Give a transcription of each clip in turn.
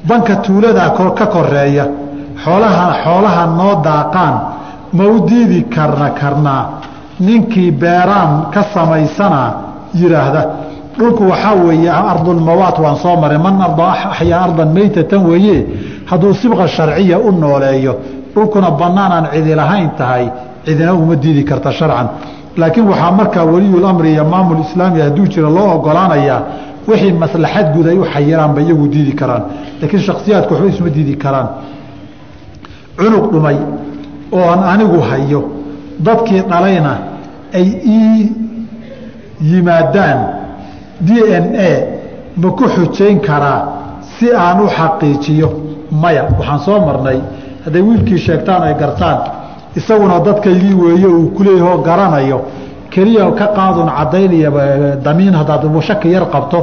Banka tuuladaa ka koreeya xoolaha noo daaqaan ma u diidi karnaa ninkii beeraan ka samaysanaa yidhaahda. Dhulku waxaa weeye ardulmawaat waan soo maray, man arda axyaa ardan meytatan weeye. Hadduu sibqa sharciya u nooleeyo dhulkuna bannaan aan cidi lahayn tahay, cidina uma diidi karta sharcan. Laakiin waxaa markaa weliyul amri iyo maamul islaami hadduu jiro loo ogolaanayaa wixii maslaxad guud ay u xayiraan bay iyagu diidi karaan, laakiin shaksiyaadku waxba isuma diidi karaan. Cunug dhumay oo aan anigu hayo, dadkii dhalayna ay ii yimaadaan, DNA ma ku xujayn karaa si aan u xaqiijiyo? Maya. Waxaan soo marnay hadday wiilkii sheegtaan ay gartaan, isaguna dadkaygii weeye uu kuleeyahoo garanayo, keliya ka qaadun caddaynaya damiin. Haddaad shaki yar qabto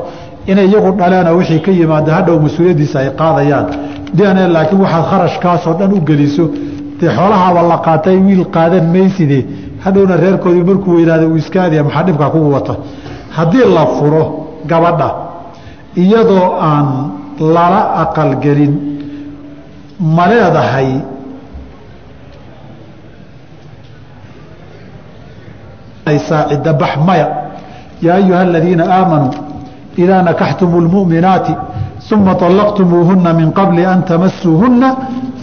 inay iyagu dhaleenoo wixii ka yimaada hadhow mas-uuliyaddiisa ay qaadayaan DNA. Laakiin waxaad kharashkaasoo dhan u geliso, dee xoolahaaba la qaatay, wiil qaadan mayside, hadhowna reerkoodii markuu weynaada uu iskaadiya, maxaa dhibkaa kugu wata? Haddii la furo gabadha iyadoo aan lala aqalgelin, ma leedahay ciddabax? Maya. Yaa ayuha aladiina aamanuu idaa nakaxtumu lmu'minaati uma طalaqtumuuhuna min qabli an tamasuuhuna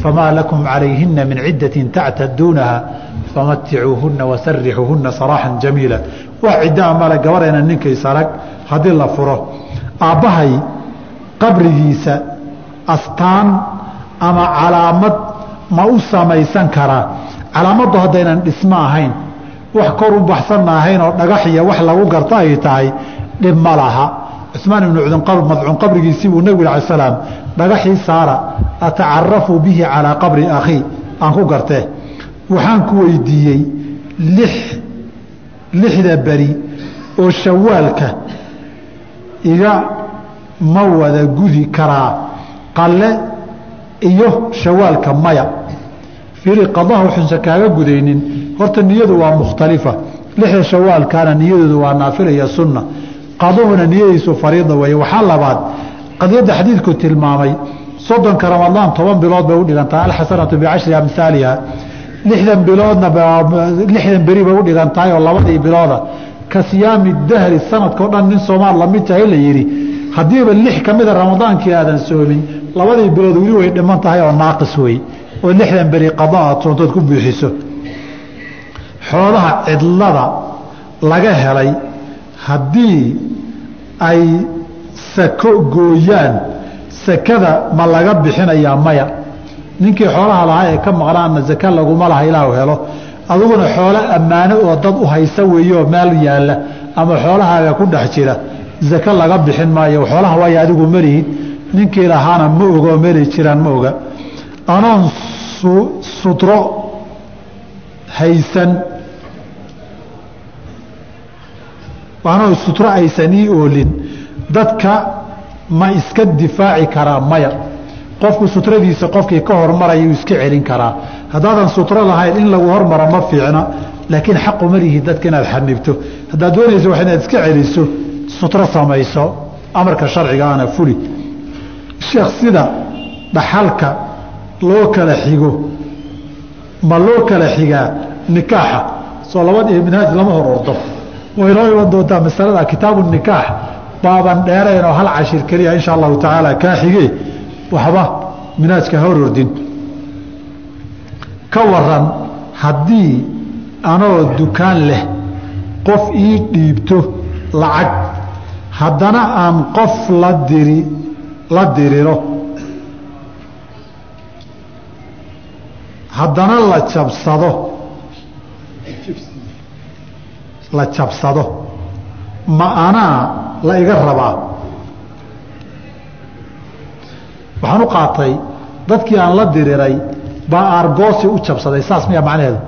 famaa lakum calayhina min ciddatin tactaduunaha famaticuuhuna wasarixuuhuna saraaxan jamiila. Waa ciddaa male gabarayna ninkays arag haddii la furo. Aabbahay qabrigiisa astaan ama calaamad ma u samaysan karaa? Calaamaddu haddaynan dhismo ahayn, wax kor u baxsanna ahayn oo dhagax iyo wax lagu garto ay tahay, dhib ma laha. Cusmaan ibnu Madcuun qabrigiisii buu nabig alay salaam dhagaxii saara, atacarafu bihi calaa qabri akhii, aan ku gartee. Waxaan ku weydiiyey lixda beri oo shawaalka iga ma wada gudi karaa qalle iyo shawaalka? Maya. Fiiri, qadaha wuxuusan kaaga gudaynin. Horta niyadu waa mukhtalifa. Lixda shawaalkaana niyadoodu waa naafila iyo sunna, qaduhuna niyadiisu fariida weeye. Waxaa labaad qadiyadda xadiidku tilmaamay, 30ka Ramadaan 10 bilood bay u dhigantahay, alxasanatu bicashri amhaaliha. 60 biloodna 60 beri bay u dhigan tahay oo labadii bilooda ka siyaami dahri, sanadkao dhan nin soomaal lamid tahay la yidhi. Haddiiba 6 ka mida ramadaankii aadan soomin, labadii bilood weli way dhiman tahay oo naaqis wey, oo 60 beri qada aad soontood ku buuxiso. Xoolaha cidlada laga helay haddii ay sako gooyaan, sakada ma laga bixinayaa? Maya. Ninkii xoolaha lahaa ee ka maqnaana zaka laguma laha ilaahu helo. Adiguna xoolo ammaano oo dad u haysa weeyeoo meel yaalla ama xoolahaaga ku dhex jira, zaka laga bixin maayo xoolaha, waayo adigu malihid, ninkii lahaana ma oga oo meelay jiraan ma oga. Anoon sutro haysan, anoon sutro aysan ii oolin, dadka ma iska difaaci karaa? Maya. Qofku sutradiisa qofkii ka hormaraya uu iska celin karaa. Haddaadan sutro lahayn in lagu hormaro ma fiicna, laakiin xaqu ma lihi dadka inaad xanibto. Haddaad doonayso wax inaad iska celiso, sutro samayso, amarka sharcigaana fuli. Sheekh, sida dhaxalka loo kala xigo ma loo kala xigaa nikaaxa? Soo laba minhaaj lama hor ordo, way noo iman doontaa masalada kitaabu nikaax, baaban dheerayn oo hal cashir keliya insha allahu tacaala kaa xige. Waxba minhaajka hor ordin. Ka waran haddii anoo dukaan leh qof ii dhiibto lacag, haddana aan qof la diriro, haddana la jabsado, ma anaa la iga rabaa? Waxaan u qaatay dadkii aan la diriray baa aargoosi u jabsaday, saas miyaa macnaheedu?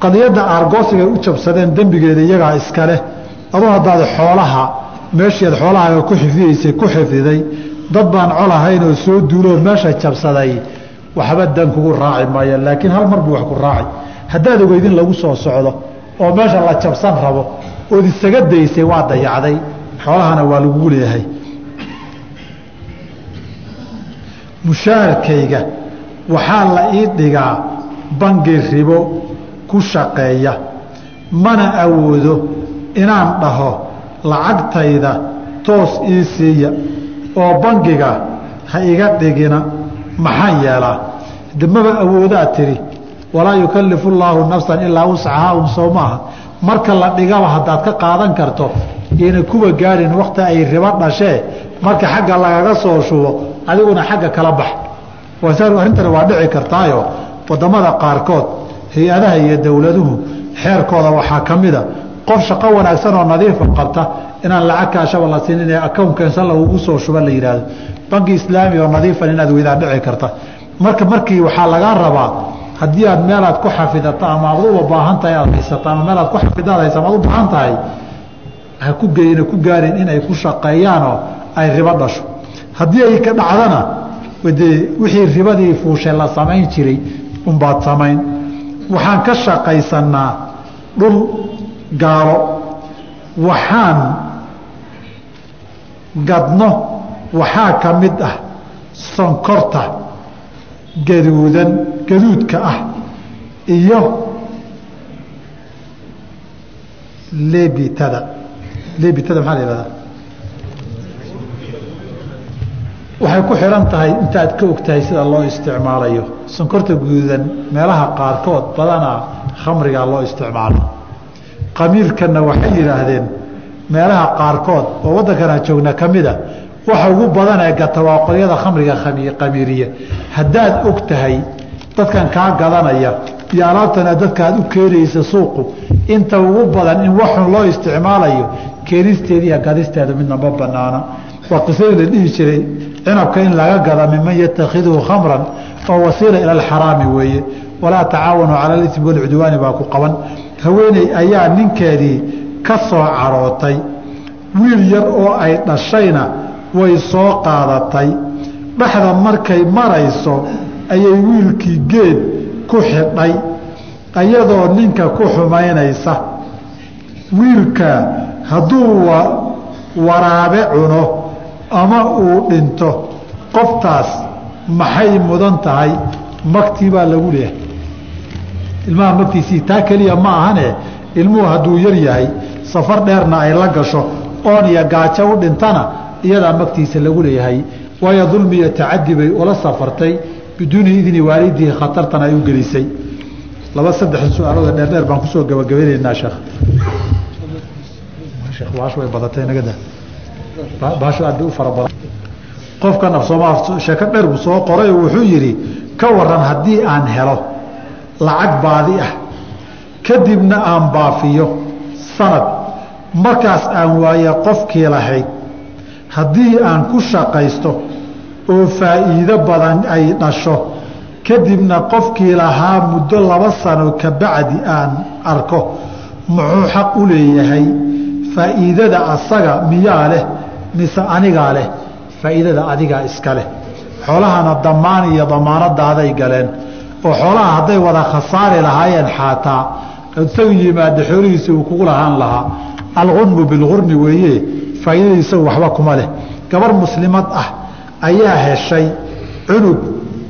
Qadiyadda aargoosigay u jabsadeen dembigeeda iyagaa iska leh. Aduu haddaad xoolaha meeshiiad xoolahaaga ku xifdiyeysay ku xifdiday, dad baan col ahayn oo soo duuloo meesha jabsaday, waxba dan kugu raaci maayo. Laakiin hal mar buu wax ku raaci: haddaad ogeyd in lagu soo socdo oo meesha la jabsan rabo ood isaga daysay, waa dayacday, xoolahana waa lagugu leeyahay. Mushaharkayga waxaa la ii dhigaa bangi ribo ku shaqeeya, mana awoodo inaan dhaho lacagtayda toos ii siiya oo bangiga ha iga dhigina, maxaan yeelaa? De maba awoodaa tiri, walaa yukallifu llaahu nafsan ilaa wuscahaa un soo maaha. Marka la dhigaba haddaad ka qaadan karto yayna kuwa gaarin wakti ay ribo dhashee, marka xagga lagaga soo shubo adiguna xagga kala bax. Arrintani waa dhici kartaayo wadamada qaarkood hay-adaha iyo dowladuhu xeerkooda waxaa ka mida qof shaqo wanaagsan oo nadiifa qabta inaan lacag kaashaba la siinin ee akoonkeensan lagugu soo shuba la yidhaahdo. Banki islaami oo nadiifan inaad weydaa dhici karta. Marka markii waxaa lagaa rabaa haddii aad meelaad ku xafidato ama aad uba baahan tahay aad haysato ama meelaad ku xafidaad haysa ama aad u baahan tahay, ha ku geyna ku gaarin inay ku shaqeeyaanoo ay ribo dhasho. Haddii ay ka dhacdana dee wixii ribadii fuushay la samayn jiray unbaad samayn. Waxaan ka shaqaysanaa dhul gaalo, waxaan gadno waxaa ka mid ah sonkorta gaduudan gaduudka ah iyo lebitada. Lebitada maxaa la yihahdaa? Waxay ku xiran tahay intaad ka og tahay sida loo isticmaalayo. Sonkorta guduudan meelaha qaarkood badanaa khamrigaa loo isticmaalo. Qamiirkanna waxay yidhaahdeen meelaha qaarkood oo waddankan aan joogna ka mida waxa ugu badan ee gata waa qolyada khamriga qamiiriya. Haddaad og tahay dadkan kaa gadanaya iyo alaabtana dadka aad u keenaysa suuqu inta ugu badan in waxun loo isticmaalayo, keenisteeda iyo gadisteeda midna ma banaana. Waa qisadii la dhihi jiray cinabka in laga gada miman yatakhiduhu khamran oo wasiila ila alxaraami weeye. Walaa tacaawanuu cala alismi walcudwaani baa ku qaban. Haweeney ayaa ninkeedii ka soo carootay, wiil yar oo ay dhashayna way soo qaadatay. Dhexda markay marayso ayay wiilkii geed ku xidhay ayadoo ninka ku xumaynaysa. Wiilka hadduu waraabe cuno ama uu dhinto, qoftaas maxay mudan tahay? Magtii baa lagu leeyahay ilmaha magtiisii. Taa keliya ma ahane, ilmuhu hadduu yar yahay safar dheerna ay la gasho oon iyo gaajo u dhintana iyadaa magtiisa lagu leeyahay, waayo dulmi iyo tacadi bay ula safartay biduuni idni waalidihi, khatartan ay u gelisay. Laba saddex su-aalooda dheerdheer baan kusoo gabagabeynaynaa. Sheekh sheekh baashu way badatay, nagada baashu aad bay u fara badan. Qofkan af soomaal sheeko dheer buu soo qoray oo wuxuu yidhi, ka waran haddii aan helo lacag baadi ah kadibna aan baafiyo sanad, markaas aan waaye qofkii lahayd, haddii aan ku shaqaysto oo faa'iido badan ay dhasho, kadibna qofkii lahaa muddo 2 sano ka bacdi aan arko, muxuu xaq u leeyahay? Faa'iidada asaga miyaa leh mise anigaa leh? Faa'iidada adigaa iska leh. Xoolahana damaan iyo damaanadaaday galeen, oo xoolaha hadday wada khasaari lahaayeen xaataa isagu yimaado xoolihiisa uu kugu lahaan lahaa. Algunmu bilgurmi weeye, faa'iidadiisa waxba kuma leh. Gabar muslimad ah ayaa heshay cunug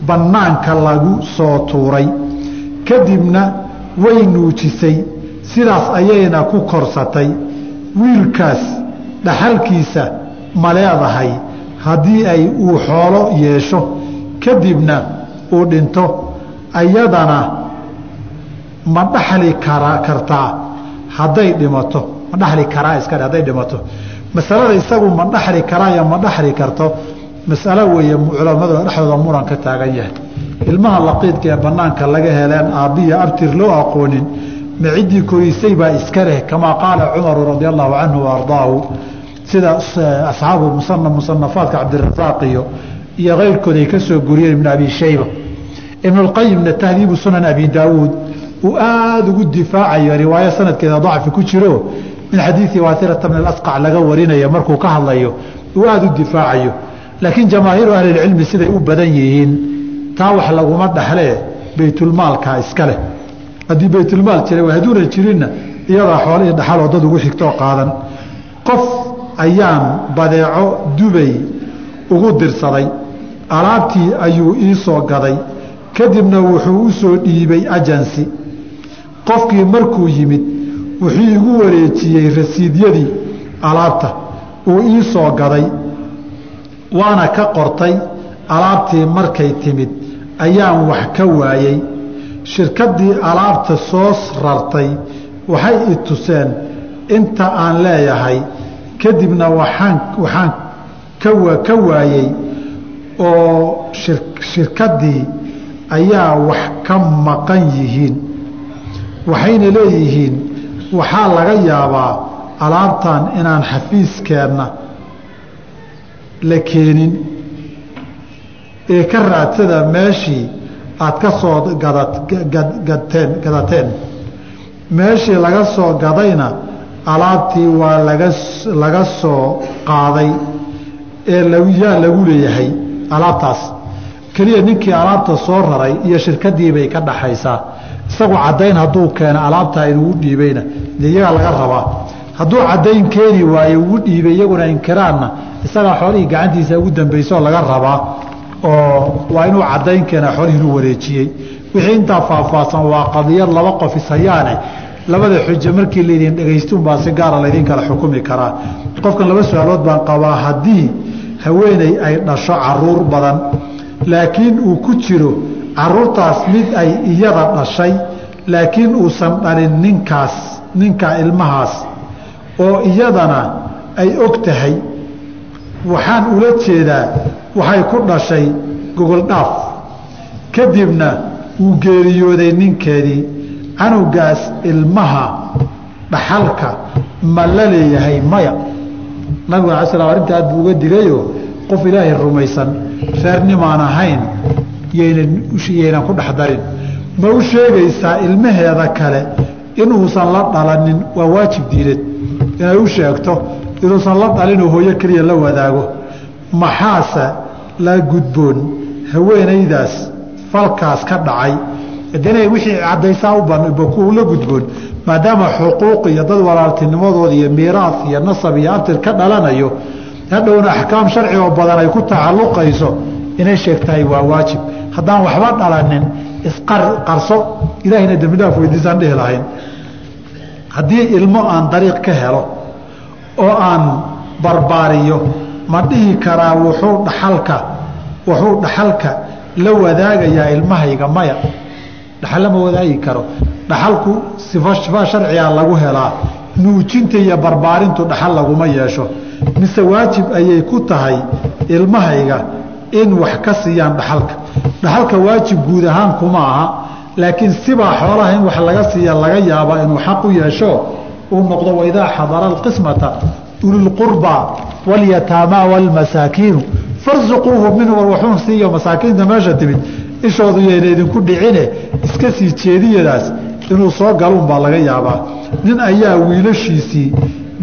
bannaanka lagu soo tuuray, kadibna way nuujisay, sidaas ayayna ku korsatay. Wiilkaas dhaxalkiisa ma leedahay haddii ay uu xoolo yeesho kadibna uu dhinto? Ayadana ma dhaxli kartaa hadday dhimato? Ma dhaxli karaa iska hadday dhimato? Masalada isagu ma dhaxli karaa iyo ma dhaxli karto masalo weeye culamadu dhexdooda muran ka taagan yahay. Ilmaha laqiidka ee banaanka laga heleen aabbiya abtir loo aqoonin, ma ciddii korisay baa iska leh, kamaa qaala Cumaru radia allahu canhu wa ardaahu, sida asxaabu musanafaadka Cabdirasaaq iyo keyrkood ay ka soo guriyeen, Ibn Abi Shayba, Ibnulqayimna Tahdiibu Sunan Abi Daawuud uu aada ugu difaacayo riwaayo sanadkeeda dacfi ku jiro min xadiidi Waathirata bn Alasqac laga warinayo markuu ka hadlayo uu aada u difaacayo. Laakiin jamaahiiru ahlilcilmi siday u badan yihiin, taa wax laguma dhaxlee, baytulmaalka iska leh haddii baytulmaal jiray. Hadduuna jirinna iyadaa xoolihii dhaxaloo dad ugu xigtoo qaadan. Qof ayaan badeeco Dubay ugu dirsaday, Alaabtii ayuu ii soo gaday, kadibna wuxuu u soo dhiibay ajansi. Qofkii markuu yimid wuxuu igu wareejiyey rasiidyadii alaabta uu ii soo gaday, waana ka qortay. Alaabtii markay timid ayaan wax ka waayey. Shirkaddii alaabta soo rartay waxay i tuseen inta aan leeyahay, kadibna waxaan ka waayey oo shirkaddii ayaa wax ka maqan yihiin. Waxayna leeyihiin waxaa laga yaabaa alaabtan inaan xafiiskeenna la keenin ee ka raadsada meeshii aad ka soo gadateen. Meeshii laga soo gadayna alaabtii waa laga soo qaaday ee yaa lagu leeyahay alaabtaas. Keliya ninkii alaabta soo raray iyo shirkaddii bay ka dhaxaysaa. Isagu caddayn hadduu keeno alaabtaa inugu dhiibayna dee iyagaa laga rabaa. Hadduu caddayn keeni waaye ugu dhiibay iyaguna inkiraanna, isagaa xoolihii gacantiisa ugu dambaysaoo laga rabaa, oo waa inuu caddayn keenaa xoolihii inuu wareejiyey. Wixii intaa faahfaahsan waa qadiyad laba qof ishayaane, labada xujo markii laydin dhegaystuunbaa si gaara laydin kala xukumi karaa. Qofkan laba su-aalood baan qabaa. Haddii haweeney ay dhasho caruur badan, laakiin uu ku jiro caruurtaas mid ay iyada dhashay, laakiin uusan dhalin ninkaas, ninka ilmahaas, oo iyadana ay og tahay, waxaan ula jeedaa waxay ku dhashay gogol dhaaf, kadibna uu geeriyooday ninkeedii, canugaas ilmaha dhaxalka ma la leeyahay? Maya. Nabigu alay slam arrinta aad buu uga digayo. Qof Ilaahay rumaysan reernimaan ahayn yaynan ku dhex darin. Ma u sheegaysaa ilmaheeda kale inuusan la dhalanin? Waa waajib diineed inay u sheegto inuusan la dhalinoo hooyo keliya la wadaago. Maxaase la gudboon haweenaydaas falkaas ka dhacay? Inay wixii caddaysaa la gudboon, maadaama xuquuq iyo dad walaaltinimadooda iyo miiraas iyo nasab iyo abtir ka dhalanayo, hadhowna axkaam sharci oo badan ay ku tacalluqayso, inay sheegtahay waa waajib. Haddaan waxba dhalanin isqarso, ilaahayna dembi dhaaf weydiisaan dhihi lahayn. Haddii ilmo aan dariiq ka helo oo aan barbaariyo, ma dhihi karaa wuxuu dhaxalka la wadaagayaa ilmahayga? Maya, dhaxal lama wadaagi karo. Dhaxalku sifa sharciga lagu helaa. Nuujinta iyo barbaarintu dhaxal laguma yeesho. Mise waajib ayay ku tahay ilmahayga in wax ka siiyaan dhaxalka? Dhaxalka waajib guud ahaan kuma aha, laakiin sibaa xoolaha in wax laga siiya laga yaabaa inuu xaq u yeesho uu noqdo. Waidaa xadara alqismata ululqurbaa walyataamaa waalmasaakiinu farsuquuhu minhu, war waxuun siiyo masaakiinta meesha timid, ishoodu yayna idinku dhicine iska sii jeediyadaas inuu soo galuun baa laga yaabaa. Nin ayaa wiilashiisii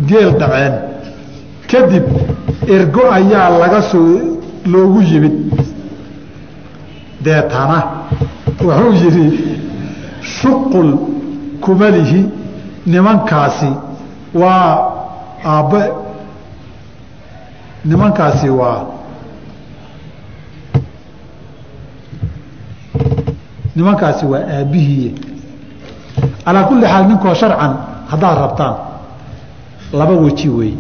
geel dhaceen, kadib ergo ayaa laga soo loogu yimid. Deetana wuxuu yidhi shuqul kumalihi, nimankaasi waa aabbe, nimankaasi waa nimankaasi waa aabbihiiye. Calaa kulli xaal, ninkoo sharcan haddaad rabtaan laba weji weeye.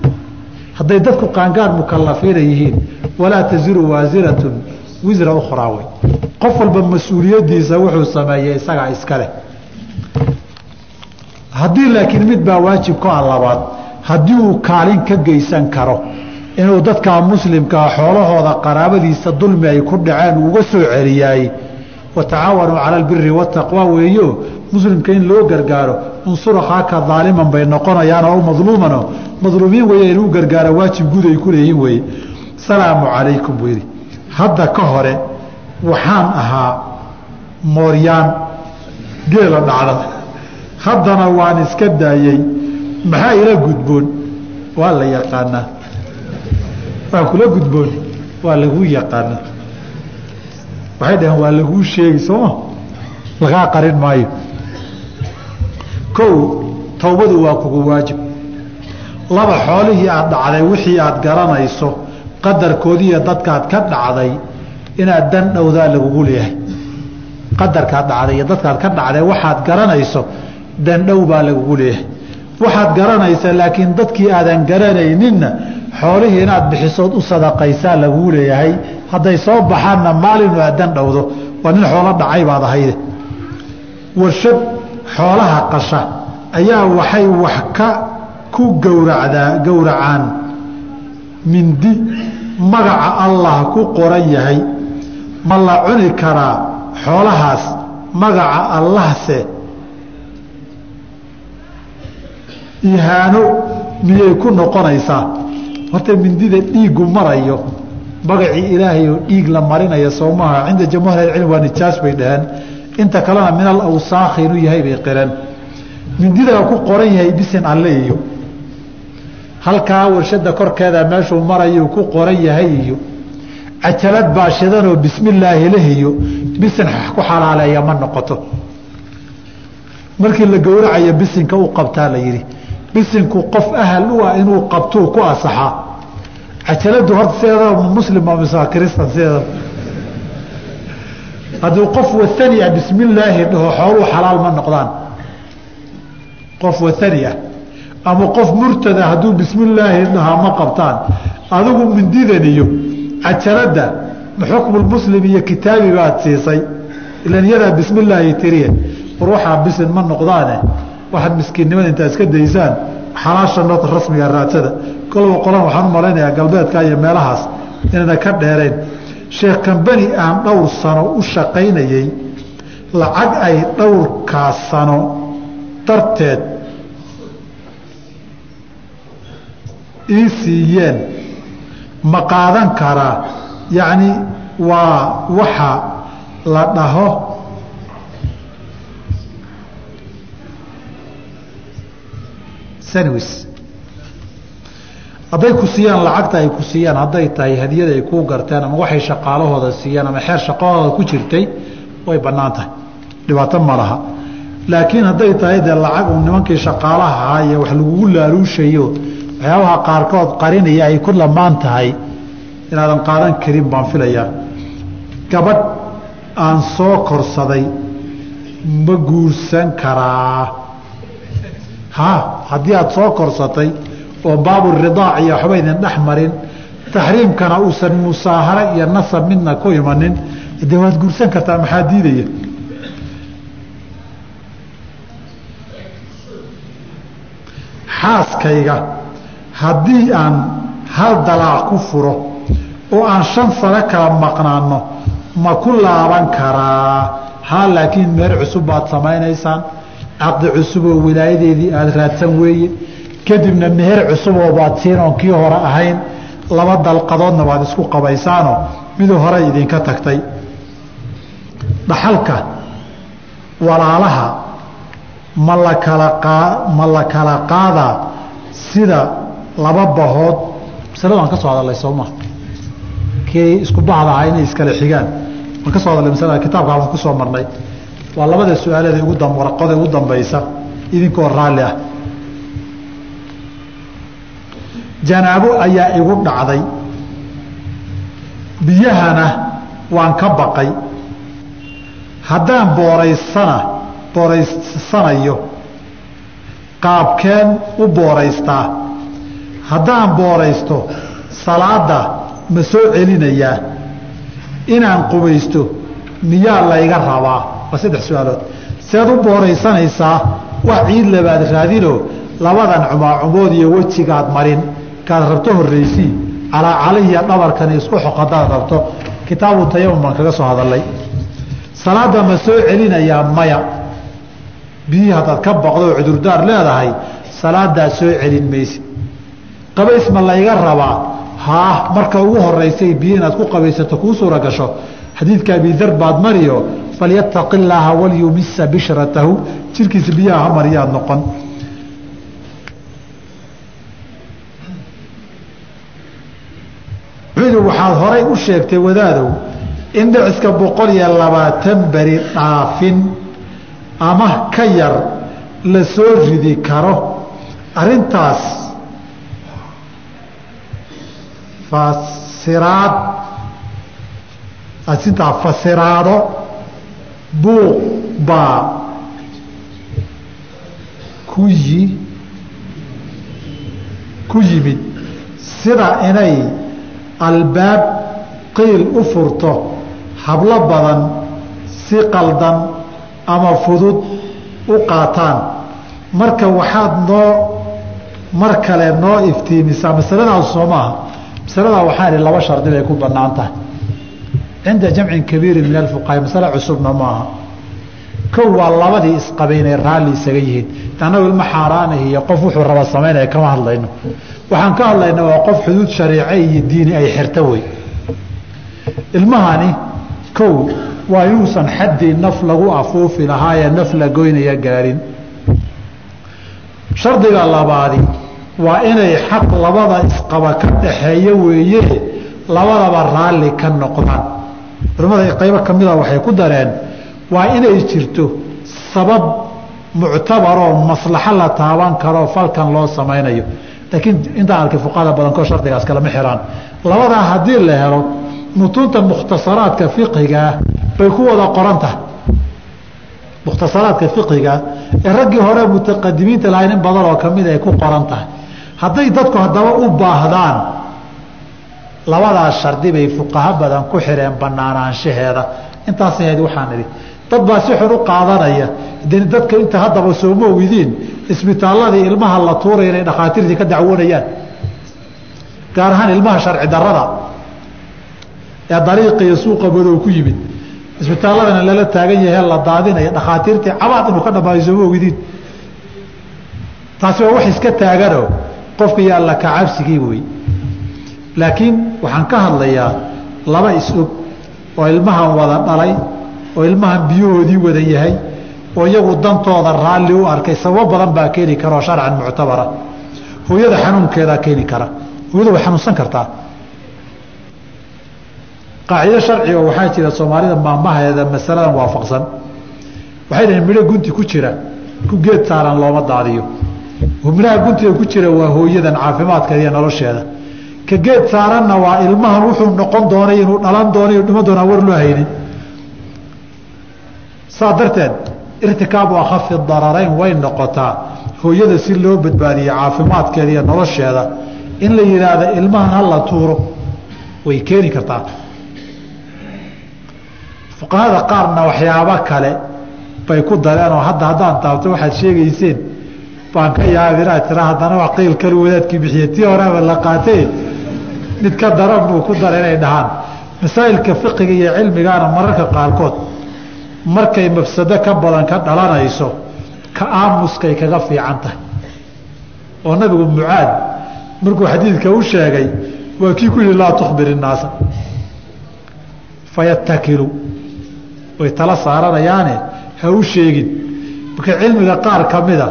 Hadday dadku qaangaar mukalafiina yihiin, walaa taziru waasiratun wisra ukhraa wey. Qof walba mas-uuliyaddiisa wuxuu sameeyey isagaa iska leh. Haddii laakiin mid baa waajib ka ah labaad, haddii uu kaalin ka geysan karo inuu dadkaa muslimkaa xoolahooda qaraabadiisa dulmi ay ku dhaceen uga soo celiyaay, watacaawanuu cala albiri wataqwa weeyo. Muslimka in loo gargaaro, unsur akhaaka daaliman bay noqonayaan oo madluumano madluumiin weeye, inuu gargaaro waajib guud ay ku leeyihin weeye. Salaamu calaykum buu yidhi. Hadda ka hore waxaan ahaa mooryaan geela dhacda, haddana waan iska daayey, maxaa ila gudboon? Waa la yaqaanaa. Waa kula gudboon, waa laguu yaqaanaa. Waxay dhaheen waa laguu sheegi, sooma lagaa qarin maayo. Kow, towbadu waa kugu waajib. Laba, xoolihii aad dhacday wixii aad garanayso qadarkoodiiyo dadkaad ka dhacday Inaad dan dhowdaa lagugu leeyahay. Qadarkaad dhacday iyo dadkaad ka dhacday waxaad garanayso dandhow baa lagugu leeyahay. Waxaad garanaysa laakiin dadkii aadan garanayninna xoolihii inaad bixisood u sadaqaysaa lagugu leeyahay. Hadday soo baxaanna maalinu aad dan dhowdo, waa nin xoolo dhacay baad ahayde. Warshad xoolaha qasha ayaa waxay wax ka ku gowracaan mindi magaca Allah ku qoran yahay. Ma la cuni karaa xoolahaas magaca Allahse ihaano miyay ku noqonaysaa? Horta mindida dhiigu marayo magacii Ilaahay oo dhiig la marinayo soomaha, cinda jamhuur ahlicilm waa nijaas bay dhaheen, inta kalena min al awsaakh inuu yahay bay qireen. Mindida ku qoran yahay bisin alle iyo halkaa warshada korkeeda meeshuu marayo ku qoran yahay iyo cajalad baa shidanoo bismillaahi leh iyo bisin ku xalaaleeya ma noqoto. Markii la gowracayo bisinka u qabtaa la yidhi, bisinku qof ahal u ah inuu qabtuu ku asaxaa. Cajaladu horta sideedaba muslim ma mise kristan sideedaba hadduu qof wathani ah bismillaahi dhaho xooluu xalaal ma noqdaan. Qof wathani ah ama qof murtada hadduu bismillaahi dhahaa ma qabtaan. Adigu mindidan iyo cajalada xukmulmuslim iyo kitaabi baad siisay, ilan iyadaa bismillaahi tiriye. War waxaa bisin ma noqdaane, waxaad miskiinnimada intaa iska daysaan xalaasha noota rasmiga raadsada. Kolba qolan waxaan u malaynayaa galbeedka iyo meelahaas inayna ka dheerayn. Sheekh Kambani aan dhowr sano u shaqaynayey lacag ay dhowrkaas sano darteed ii siiyeen ma qaadan karaa? Yacni waa waxa la dhaho sanwis. Hadday ku siiyaan lacagta ay ku siiyaan, hadday tahay hadiyada ay kuu garteen ama waxay shaqaalahooda siiyaan ama xeer shaqahooda ku jirtay, way bannaan tahay, dhibaato ma laha. Laakiin hadday tahay dee lacag uu nimankii shaqaalaha ahaa iyo wax lagugu laaluushayo waxyaabaha qaarkood qarinaya ay ku lamaan tahay, inaadan qaadan karin baan filayaa. Gabadh aan soo korsaday ma guursan karaa? Ha, haddii aad soo korsatay oo baaburidaac iyo waxba idin dhex marin, taxriimkana uusan musaaharo iyo nasab midna ku imanin, dee waad guursan kartaa, maxaa diidaya? Xaaskayga haddii aan hal dalaac ku furo oo aan 5 sano kala maqnaano ma ku laaban karaa? Ha, laakiin meer cusub baad samaynaysaan, caqdi cusub oo wilaayadeedii aada raadsan weeye, kadibna meher cusub oo baad siin oon kii hore ahayn, 2 dalqadoodna waad isku qabaysaanoo miduu hore idinka tagtay. Dhaxalka walaalaha ma la kala qaadaa sida 2 bahood? Masalada waan ka soo hadalnay sooma, kii isku bahda ahaa inay iskala xigaan waan ka soo hadalnay masalada, kitaabka waan ku soo marnay. Waa labada su-aaleeda ugu warqada ugu dambaysa idinkoo raalli ah. Janaabo ayaa igu dhacday, biyahana waan ka baqay, haddaan booraysanayo qaabkeen u booraystaa? Haddaan booraysto salaada ma soo celinayaa? Inaan qubaysto miyaa layga rabaa? Waa 3 su-aalood. Seed u booraysanaysaa? Wax ciid labaad raadinoo labadan cumaacumood iyo wejigaad marin, kaad rabto horreysii, calaacalihiiyo dhabarkan isku xoq haddaad rabto. Kitaabu tayamum baan kaga soo hadalnay. Salaada ma soo celinayaa? Maya. Biyihii haddaad ka baqdo oo cudurdaar leedahay salaadaa soo celin maysid. Qabays ma layga rabaa? Haa, marka ugu horeysay biyo inaad ku qabaysato kuu suura gasho. Xadiidka Abidar baad mariyo, falyattaqi illaaha walyumissa bishratahu, jirkiisa biyaha ha mariyaad noqon. Waxaad horay u sheegtay wadaadow in dhiciska 120 beri dhaafin ama ka yar la soo ridi karo. Arrintaas fasiraad Asintaa fasiraado buuq baa ku yimid sida inay albaab qiil u furto hablo badan si qaldan ama fudud u qaataan. Marka waxaad noo mar kale noo iftiimisaa masaladaas soo maaha. Masaladaa waxaan ihi laba shardi bay ku bannaan tahay cinda jamcin kabiirin min alfuqahaa, masale cusubna maaha. Kow waa labadii isqabay inay raalli isaga yihiin. Annagu ilmo xaaraanah iyo qof wuxuu raba samaynaya kama hadlayno. Waxaan ka hadlayna waa qof xuduud shariice iyo diini ay xirta wey. Ilmahani kow waa inuusan xaddii naf lagu afuufi lahaayee naf la goynaya gaarin. Shardiga labaadi waa inay xaq labada isqaba ka dhaxeeyo weeye, labadaba raalli ka noqdaan. Culimmada qaybo ka mida waxay ku dareen waa inay jirto sabab muctabaroo maslaxo la taaban karoo falkan loo samaynayo. Laakiin intaan arkay fuqahada badankood shardigaas kalama xiraan. Labadaa haddii la helo mutuunta mukhtasaraadka fiqigaa bay ku wada qoran tahay. Mukhtasaraadka fiqiga ee raggii hore mutaqadimiinta lahayn in badan oo kamid ay ku qoran tahay. Hadday dadku haddaba u baahdaan labadaas shardi bay fuqaha badan ku xireen banaanaanshaheeda. Intaas ahayd waxaan idhi dad baa si xun u qaadanaya. Dadka inta haddaba sooma ogidiin isbitaaladii ilmaha la tuuray inay dhakhaatiirtii ka dacwoonayaan, gaar ahaan ilmaha sharci darrada ee dariiqa iyo suuqa madow ku yimid isbitaaladana lala taagan yahay la daadinaya dhakhaatiirtii cabaad inuu ka dhamaayo sooma ogidiin. Taasi waa wax iska taaganoo qofka yaa la kacabsigii wey. Laakiin waxaan ka hadlayaa laba is-og oo ilmahan wada dhalay oo ilmahan biyahoodii wada yahay oo iyagu dantooda raalli u arkay. Sababo badan baa keeni kara oo sharcan muctabara. Hooyada xanuunkeedaa keeni kara. Hooyada way xanuunsan kartaa. Qaacido sharciga waxaa jira soomaalida maamaheeda masaladan waafaqsan. Waxay dhaheen midho gunti ku jira ku geed saaran looma daadiyo. Midhaha guntiga ku jira waa hooyadan caafimaadkeeda iyo nolosheeda. Ka geed saaranna waa ilmahan wuxuu noqon doonay inuu dhalan doonay inuu dhiman doonaa war loo haynin. Saa darteed irtikaabu akhafi dararayn way noqotaa hooyada si loo badbaadiyo caafimaadkeeda iyo nolosheeda in la yidhaahdo ilmahan ha la tuuro way keeni kartaa. Fuqahada qaarna waxyaabo kale bay ku dareen oo hadda haddaan taabto waxaad sheegayseen baan ka yaabin inaad tira haddana wax qiil kale wadaadkii bixiye tii horeba la qaatay mid ka daran buu ku daray inay dhahaan. Masaa'ilka fiqiga iyo cilmigaana mararka qaarkood markay mafsado ka badan ka dhalanayso ka aamuskay kaga fiican tahay. Oo nabigu Mucaad markuu xadiidka u sheegay waa kii ku yihi laa tukhbir innaasa fayattakilu, way tala saaranayaane ha u sheegin. Marka cilmiga qaar ka mida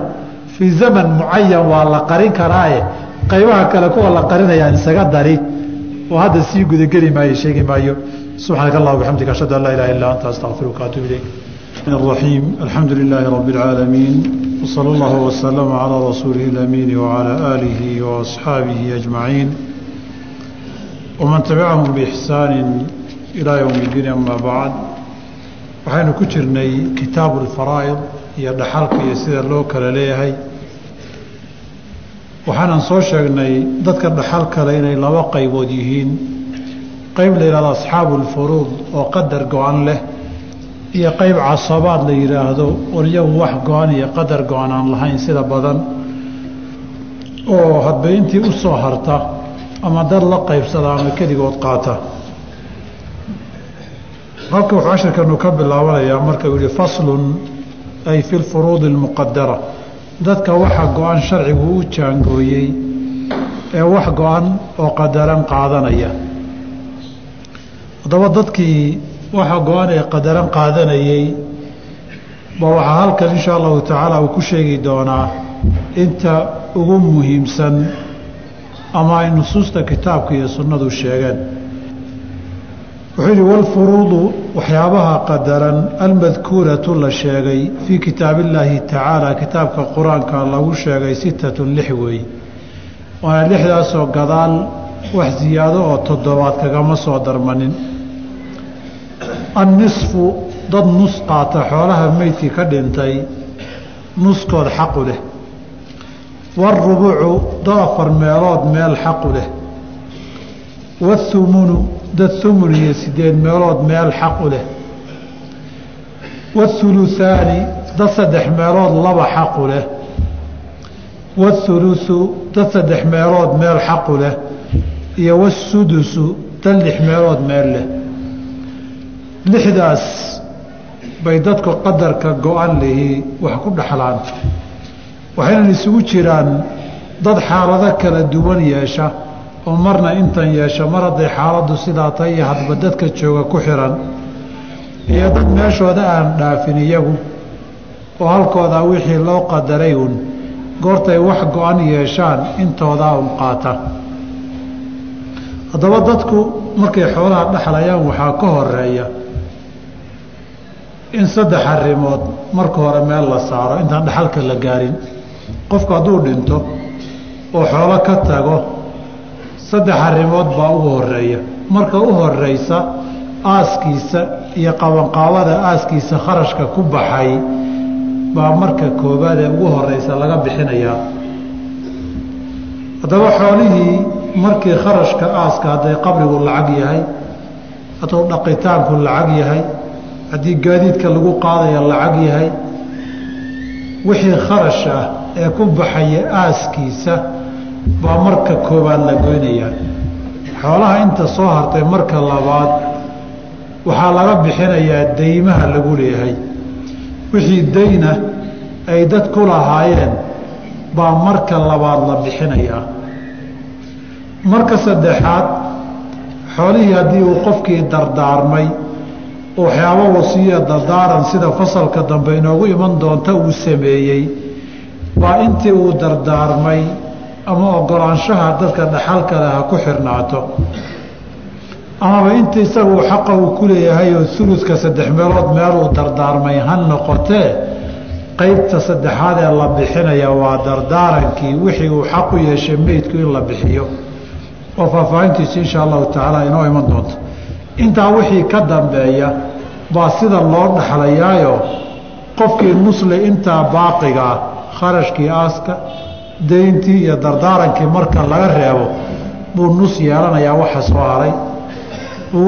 fii zaman mucayan waa la qarin karaaye qaybaha kale kuwa la qarinayaan isaga dari oo hadda sii gudageli maayo sheegi maayo. Subxaanaka allahuma bixamdika ashhadu an laa ilaha illa anta astaghfiruka wa atuubu ilayk. الرحيم. الحمد لله رب العالمين وصلى الله وسلم على رسوله الأمين وعلى آله وأصحابه أجمعين ومن تبعهم بإحسان إلى يوم الدين. أما بعد، waxaynu ku jirnay kitaabu alfaraa'id iyo dhaxalka iyo sida loo kala leeyahay. Waxaanan soo sheegnay dadka dhaxal kale inay laba qaybood yihiin. Qayb la yidhahdo asxaabu alfuruud oo qadar go-an leh iyo qayb casabaad la yidhaahdo oon iyagu wax go-an iyo qadar go-an aan lahayn sida badan, oo hadba intii u soo harta ama dad la qaybsada ama keligood qaata. Halka wuxuu casharkanu ka bilaabanayaa marka uu yihi faslun ay fi lfuruudi almuqadara, dadka waxa go-an sharcigu u jaangooyey ee wax go-an oo qadaran qaadanaya. Haddaba dadkii waxa go-an ee qadaran qaadanayey ba waxaa halkan insha allahu tacaala uu ku sheegi doonaa inta ugu muhiimsan ama ay nusuusta kitaabka iyo sunnadu sheegeen. Wuxuu yihi walfuruudu waxyaabaha qadaran almadkuuratu la sheegay fii kitaabillaahi tacaala, kitaabka qur-aanka lagu sheegay 6 weey, waana 6daasoo gadaal wax ziyaado oo 7 kagama soo darmanin. Annisfu, dad nus qaata xoolaha meydkii ka dhintay nuskood xaqu leh. Waarubucu, dad 4 meelood meel xaqu leh. Wathumunu, dad thumun iyo 8 meelood meel xaqu leh. Wathuluthaani, dad 3 meelood 2 xaqu leh. Wathuluthu, dad 3 meelood meel xaqu leh. Iyo wasudusu, dad 6 meelood meel leh. 6daas bay dadku qadarka go-an lihi wax ku dhaxlaan. Waxaynan isugu jiraan dad xaalado kala duwan yeesha oo marna intan yeesha, mar hadday xaaladdu sidaa tahay iyo hadba dadka jooga ku xiran, iyo dad meeshooda aan dhaafin iyagu oo halkoodaa wixii loo qadaray uun goortay wax go-an yeeshaan intoodaa un qaata. Haddaba dadku markay xoolaha dhexlayaan waxaa ka horeeya in 3 arrimood marka hore meel la saaro intaan dhaxalka la gaarin. Qofku hadduu dhinto oo xoolo ka tago, 3 arrimood baa ugu horeeya. Marka u horeysa aaskiisa iyo qabanqaabada aaskiisa kharashka ku baxay baa marka koobaad ee ugu horeysa laga bixinayaa. Haddaba xoolihii markii kharashka aaska, hadday qabrigu lacag yahay, hadduu dhaqitaanku lacag yahay, haddii gaadiidka lagu qaadaya lacag yahay, wixii kharash ah ee ku baxaya aaskiisa baa marka koobaad la goynayaa. Xoolaha inta soo hartay marka labaad waxaa laga bixinayaa deymaha lagu leeyahay. Wixii dayna ay dad ku lahaayeen baa marka labaad la bixinayaa. Marka saddexaad, xoolihii haddii uu qofkii dardaarmay oo waxyaabo wasiya dardaaran sida fasalka dambe inoogu iman doonta uu sameeyey, baa intii uu dardaarmay ama ogolaanshaha dadka dhaxalka leh ha ku xirnaato, amaba inta isagu xaqa uu ku leeyahay oo thuluthka 3 meelood meeluu dardaarmay ha noqotee, qaybta saddexaad ee la bixinaya waa dardaarankii wixii uu xaq u yeeshay meydku in la bixiyo, oo faahfaahintiisu insha allahu tacaala inoo iman doonto. Intaa wixii ka dambeeya baa sida loo dhaxlayaayo qofkii nusle intaa baaqigaa kharashkii aaska, deyntii iyo dardaarankii marka laga reebo buu nus yeelanayaa waxa soo haray.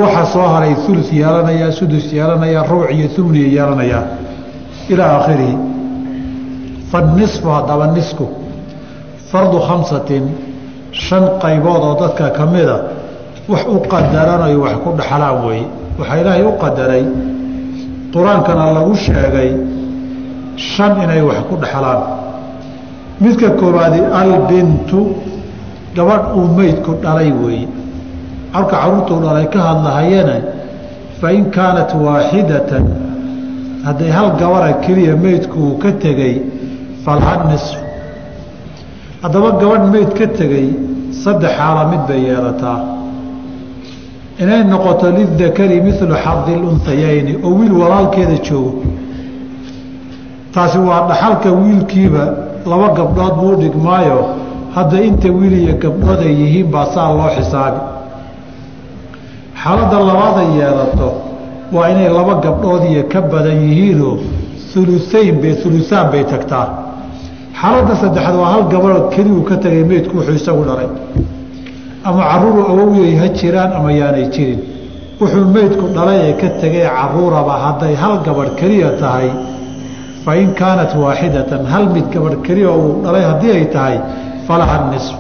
Waxa soo haray thuluth yeelanayaa, sudus yeelanayaa, rubuc iyo thumniya yeelanayaa ilaa aakhirihi. Fannisfu, haddaba nisku fardu 5, 5 qaybood oo dadka ka mida wax u qadaranayo wax ku dhaxlaan weeye. Waxaa Ilaahay u qadaray, qur-aankana lagu sheegay 5 inay wax ku dhaxlaan. Midka koobaadi albintu, gabadh uu meydku dhalay weeye. Halka caruurtuu dhalay ka hadlahayana, fa in kaanat waaxidatan, hadday hal gabara keliya meydku uu ka tegey, falha nisf. Haddaba gabadh meyd ka tegey 3 xaala mid bay yeelataa. Inay noqoto lidakari mithlu xadi lunthayayni, oo wiil walaalkeeda joogo, taasi waa dhaxalka wiilkiiba 2 gabdhood buu dhigmaayo, hadda inta wiil iyo gabdhood ay yihiin baa saa loo xisaabi. Xaaladda labaad ay yeelato waa inay 2 gabdhood iyo ka badan yihiinoo thuluthayn bay thuluthaan bay tagtaa. Xaaladda saddexaad waa hal gabadhood keli uu ka tegay meydku wuxuu isagu dhalay, ama caruuru awowiyay ha jiraan ama yaanay jirin, wuxuu meydku dhalay ee ka tegay caruuraba hadday hal gabadh keliya tahay, fa in kaanat waaxidatan, hal mid gabadh keliya uu dhalay haddii ay tahay, falaha nisf,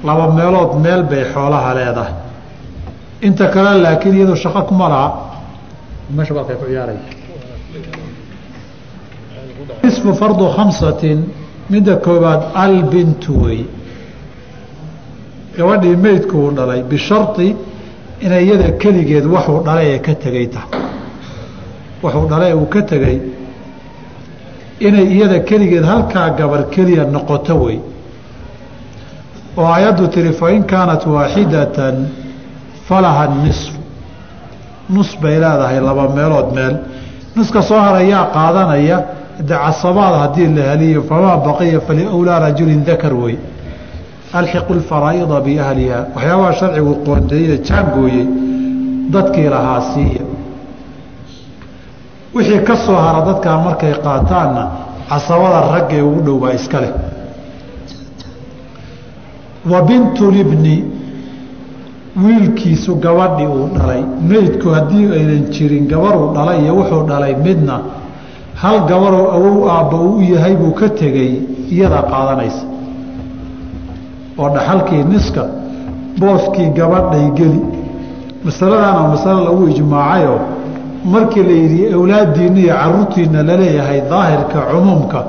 2 meelood meel bay xoolaha leedahay. Inta kale laakiin iyadu shaqo kuma laha. Meesha balkay ku ciyaaraya. Nisfu fardu 5, midda koobaad albintu wey, gabadhii meydku uu dhalay, bisharti inay iyada keligeed waxuu dhalay ee ka tegay tahay, waxuu dhalay uu ka tegay inay iyada keligeed halkaa gabar keliya noqoto wey. Oo aayaddu tiri fa in kaanat waaxidatan falaha nisf, nus bay leedahay 2 meelood meel. Nuska soo harayaa qaadanaya de casabaad haddii la heliyo, famaa baqiya faliawlaa rajulin dakar wey. Alxiqu lfaraa'ida biahliha, waxyaabaha sharcigu qoondeeye jaangooyey dadkii lahaa siiya. Wixii ka soo hara dadkaa markay qaataanna casabada raggee ugu dhow baa iska leh. Wa bintulibni, wiilkiisu gabadhi uu dhalay. Meydku haddii aynan jirin gabaruu dhalay iyo wuxuu dhalay midna, hal gabaroo awow aabba uu yahay buu ka tegey, iyadaa qaadanaysa oo dhaxalkii niska booskii gabadhay geli. Masaladaana masalo lagu ijmaacayoo markii la yidhi awlaaddiinna iyo caruurtiinna laleeyahay daahirka cumuumka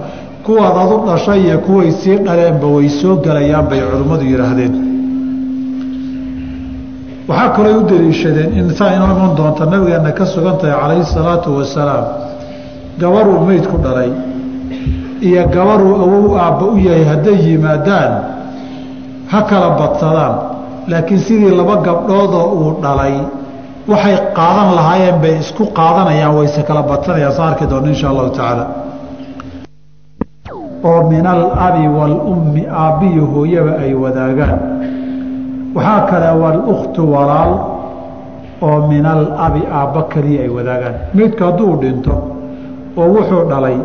kuwaad adu dhashay iyo kuway sii dhaleenba way soo gelayaan bay culimmadu yidhaahdeen. Waxaa kaloo u daliishadeen in saa inoo iman doonta nabigeenna ka sugan tahay calayhi salaatu wasalaam, gabaruu meyd ku dhalay iyo gabaruu awow aabba u yahay hadday yimaadaan ha kala badsadaan, laakiin sidii laba gabdhoodoo uu dhalay waxay qaadan lahaayeen bay isku qaadanayaan, wayse kala badsanayaan. Soo arki doona insha allahu tacaala. Oo min alabi waalummi, aabbiyo hooyaba ay wadaagaan. Waxaa kale walukhtu, walaal oo min alabi, aabba keliya ay wadaagaan. Meydku hadduu dhinto oo wuxuu dhalay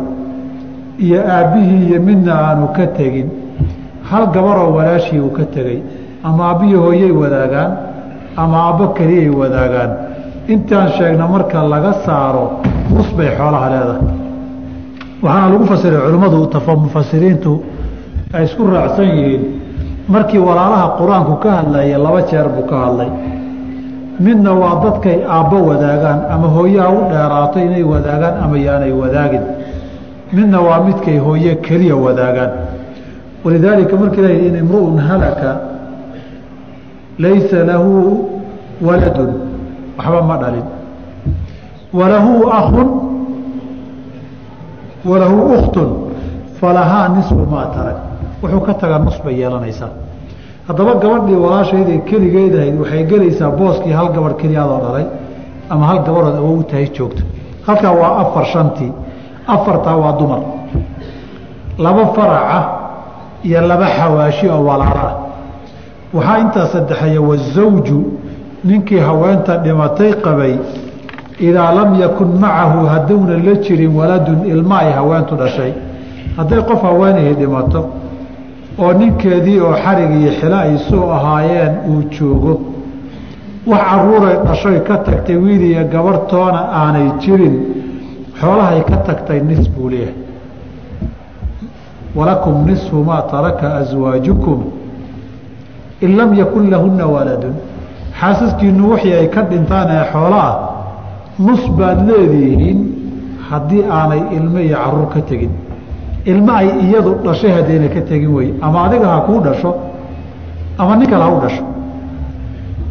iyo aabbihii iyo midna aanu ka tegin, hal gabaroo walaashii uu ka tegey, ama aabbihii hooyay wadaagaan ama aabbo keliyay wadaagaan. Intaan sheegna marka laga saaro nus bay xoolaha leedahay. Waxaana lagu fasiray culimmadu mufasiriintu ay isku raacsan yihiin, markii walaalaha qur-aanku ka hadlaya laba jeer buu ka hadlay. Midna waa dadkay aabbo wadaagaan ama hooyaha u dheeraato inay wadaagaan ama yaanay wadaagin, midna waa midkay hooye keliya wadaagaan. Walidaalika markii la yidhi in imru'un halaka laysa lahu waladun, waxba ma dhalin, walahu akhun walahu ukhtun falahaa nisfu maa tarak, wuxuu ka tagaa nus bay yeelanaysaa. Haddaba gabadhii walaashayday keligeed ahayd waxay gelaysaa booskii hal gabadh keliyaadoo dhalay ama hal gabarood awow tahay joogto. Halkaa waa afar, shantii afartaa waa dumar, laba faraca iyo laba xawaashi oo walaalo ah. Waxaa intaa saddexeeya wazawju, ninkii haweenta dhimatay qabay, idaa lam yakun macahu hadduuna la jirin waladun, ilma ay haweentu dhashay. Hadday qof haweenihii dhimato oo ninkeedii oo xarig iyo xilo ay soo ahaayeen uu joogo, wax caruuray dhashoy ka tagtay wiil iyo gabarhtoona aanay jirin, xoolahay ka tagtay nis buu leeyahay. Walakum nisfu maa taraka aswaajukum in lam yakun lahunna waladun. Xaasaskiinu wixii ay ka dhintaan ee xoolo ah nus baad leedihiin haddii aanay ilmo iyo caruur ka tegin, ilmo ay iyadu dhashay haddayna ka tegin wey, ama adiga ha kuu dhasho ama nin kale ha u dhasho.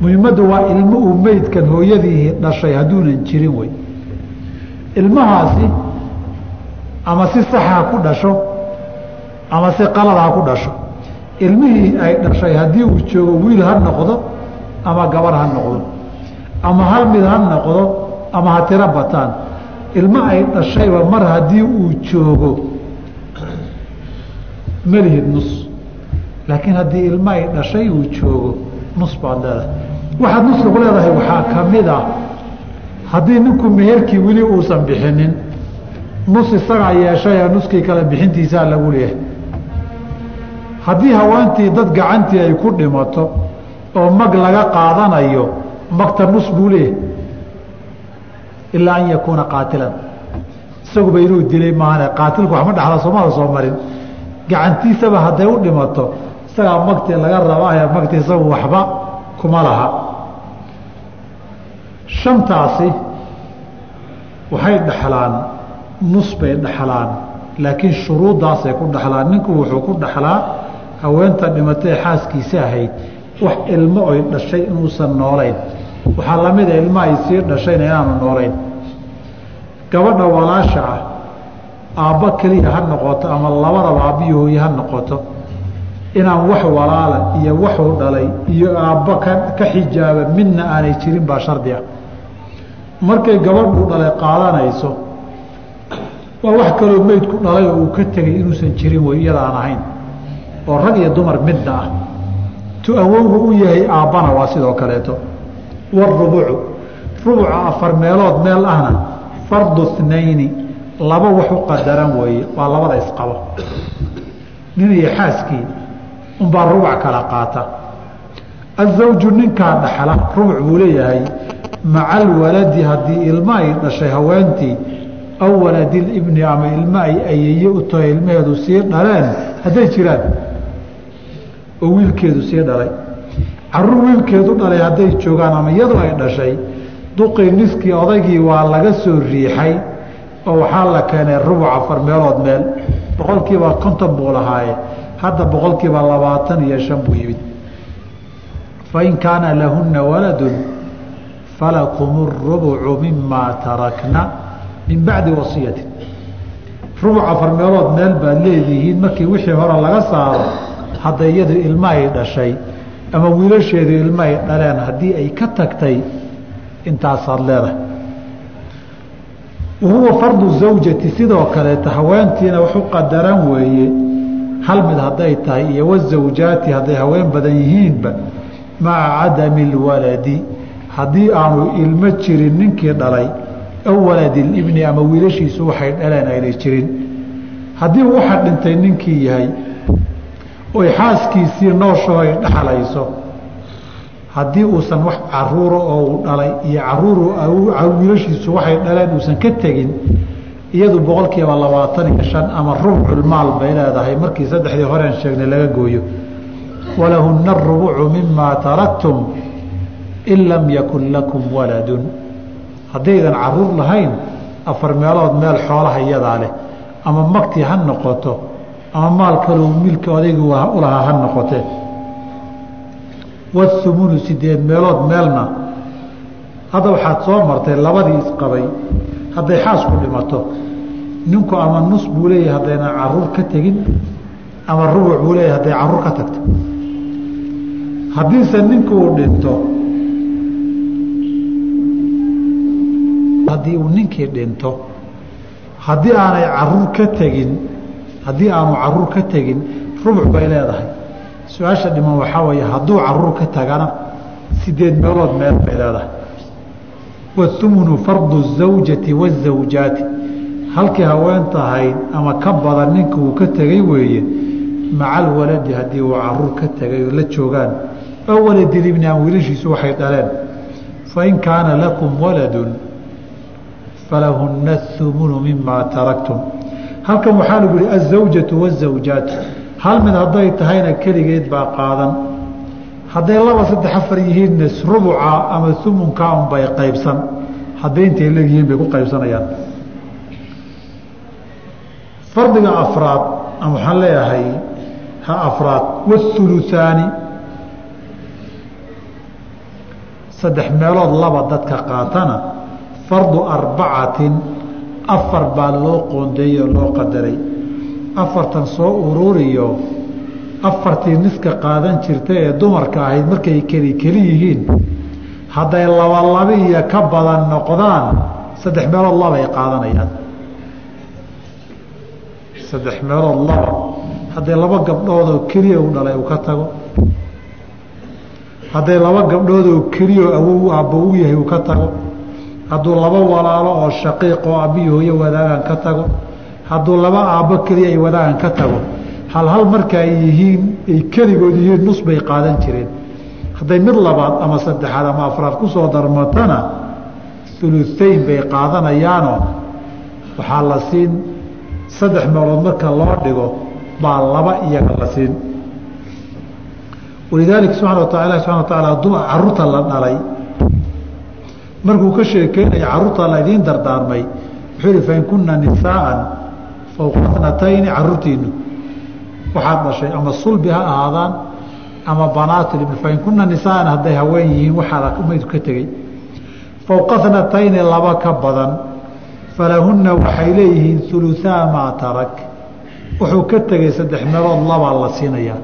Muhiimaddu waa ilmo uu meydkan hooyadiihi dhashay hadduunan jirin wey. Ilmahaasi ama si sax ha ku dhasho ama si qalad ha ku dhasho, ilmihii ay dhashay haddii uu joogo wiil ha noqdo ama gabar ha noqdo ama hal mid ha noqdo ama ha tiro bataan, ilmo ay dhashayba mar haddii uu joogo malihid nus. Laakiin haddii ilmo ay dhashay uu joogo nus baad leedahay. Waxaad nus lagu leedahay waxaa ka mid ah haddii ninku meherkii weli uusan bixinin, nus isagaa yeeshay ee nuskii kale bixintiisaa lagu leeyahay. Haddii haweentii dad gacantii ay ku dhimato oo mag laga qaadanayo, magta nus buu leeyahay, ilaa an yakuuna qaatilan, isaguba inuu dilay maahane qaatilku waxma dhexla, soomada soo marin. Gacantiisaba hadday u dhimato isagaa magtii laga rabaa, magti isagu waxba kuma laha. Shantaasi waxay dhexlaan nus bay dhexlaan, laakiin shuruuddaasay ku dhexlaan. Ninku wuxuu ku dhexlaa haweenta dhimatay xaaskiisa ahayd wax ilmo oy dhashay inuusan noolayn, waxaa lamida ilmo ay sii dhashayna inaanu noolayn. Gabadha walaasha ah aabbo keliya ha noqoto ama labadaba aabbiyo hooye ha noqoto, inaan wax walaala iyo waxuu dhalay iyo aabbo ka xijaaba midna aanay jirin baa shardi ah. Markay gabadhu dhalay qaadanayso waa wax kaloo meydku dhalay oo uu ka tegay inuusan jirin wey, iyada aan ahayn oo rag iyo dumar midna ah. Tu awowga u yahay aabbana waa sidoo kaleeto. Warubucu, rubuca afar meelood meel ahna Fardu ithnayni laba wax u qadaran weeye, waa labada isqabo, nin iyo xaaskii unbaa rubuc kala qaata. Azawju ninkaa dhaxla rubuc buu leeyahay maca alwaladi haddii ilma ay dhashay haweentii, aw waladilibni ama ilma ay ayeeye u tahay ilmaheedu sii dhaleen hadday jiraan, oo wiilkeedu sii dhalay, caruur wiilkeedu dhalay hadday joogaan ama iyadu ay dhashay, duqii niskii odaygii waa laga soo riixay oo waxaa la keenay rubuc 4 meelood meel, 50% buu lahaaye, hadda 25% buu yimid. Fain kaana lahunna waladun falakum اrubucu mimaa tarakna min bacdi wasiyatin. Rubuc 4 meelood meel baad leedihiin markii wixii hore laga saaro, hadda iyadu ilma ay dhashay ama wiilasheedu ilma ay dhaleen haddii ay ka tagtay intaasaad leedahay. Wahuwa fardu zawjati, sidoo kaleeta haweentiina wax u qadaran weeye, hal mid hadday tahay iyo wazawjaati hadday haween badan yihiinba, maca cadami alwaladi haddii aanu ilmo jirin ninkii dhalay, aw waladilibni ama wiilashiisu waxay dhaleen aynay jirin. Haddii waxa dhintay ninkii yahay oy xaaskiisii nooshaho ay dhaxlayso, haddii uusan wax caruura oo uu dhalay iyo caruur wiilashiisu waxay dhaleen uusan ka tegin, iyadu 25% ama rubculmaal bay leedahay markii saddexdii horeen sheegnay laga gooyo. Walahunna arubucu mimaa taraktum in lam yakun lakum waladun, haddaydan caruur lahayn 4 meelood meel xoolaha iyadaa leh, ama magtii ha noqoto ama maal kaleu milka odaygu ulahaa ha noqote. Wathumunu 8 meelood meelna, hadda waxaad soo martay labadii isqabay hadday xaasku dhimato, ninku ama nus buu leeyahay haddayna caruur ka tegin, ama rubuc buu leeyahay hadday caruur ka tagto. Haddiise ninku uu dhinto, haddii uu ninkii dhinto, haddii aanay caruur ka tegin, haddii aanu caruur ka tegin rubuc bay leedahay. Su-aasha dhiman waxaa weeye hadduu caruur ka tagana 8 meelood meel bay leedahay. Wathumunu fardu zawjati wazawjaati, halkii haweenta ahayd ama ka badan ninka uu ka tegay weeye, maca alwaladi haddii uu caruur ka tegay oo la joogaan, aw waladilibni ama wiilashiisu waxay dhaleen. Fain kaana lakum waladun falahunna athumunu mimaa taraktum. Halkan waxaa lagu yihi azawjatu wazawjaat, hal mid hadday tahayna keligeed baa qaadan, hadday 2 3 4 yihiinna rubuca ama humunkaa unbay qaybsan, hadday intay leegyihiin bay ku qaybsanayaan. Fardiga afraad ama waxaan leeyahay ha afraad, wathuluthaani 3 meelood 2 dadka qaatana fardu 4 4 baa loo qoondeeyey oo loo qadaray. 4tan soo ururiyo, 4tii niska qaadan jirtay ee dumarka ahayd markay keli keli yihiin, hadday 2 2 iyo ka badan noqdaan 3 meelood 2 ay qaadanayaan. 3 meelood 2 hadday 2 gabdhood oo keliya u dhalay uu ka tago, hadday 2 gabdhood oo keliya awow aabbo u yahay uu ka tago, hadduu 2 walaalo oo shaqiiq oo aabbiyo hooyo wadaagan ka tago, hadduu 2 aabbo keliya ay wadaagan ka tago, hal hal marka ay yihiin ay keligood yihiin nus bay qaadan jireen. Hadday mid labaad ama saddexaad ama afraad ku soo darmatana thuluthayn bay qaadanayaanoo waxaa la siin 3 meelood marka loo dhigo baa 2 iyaga la siin. Walidaalika subxaana wa taala, subxana wa tacaala caruurta la dhalay markuu ka sheekeynaya caruurta la idiin dardaarmay, wuxuu yihi fain kunna nisaa'an fawqa ithnatayni, caruurtiinu waxaad dhashay ama sulbi ha ahaadaan ama banaatul ibn, fain kunna nisaa'an hadday haween yihiin waxaad maydku ka tegey, fawqa ithnatayni 2 ka badan, falahunna waxay leeyihiin thuluthaa maa tarak, wuxuu ka tegey 3 meelood 2 la siinayaa.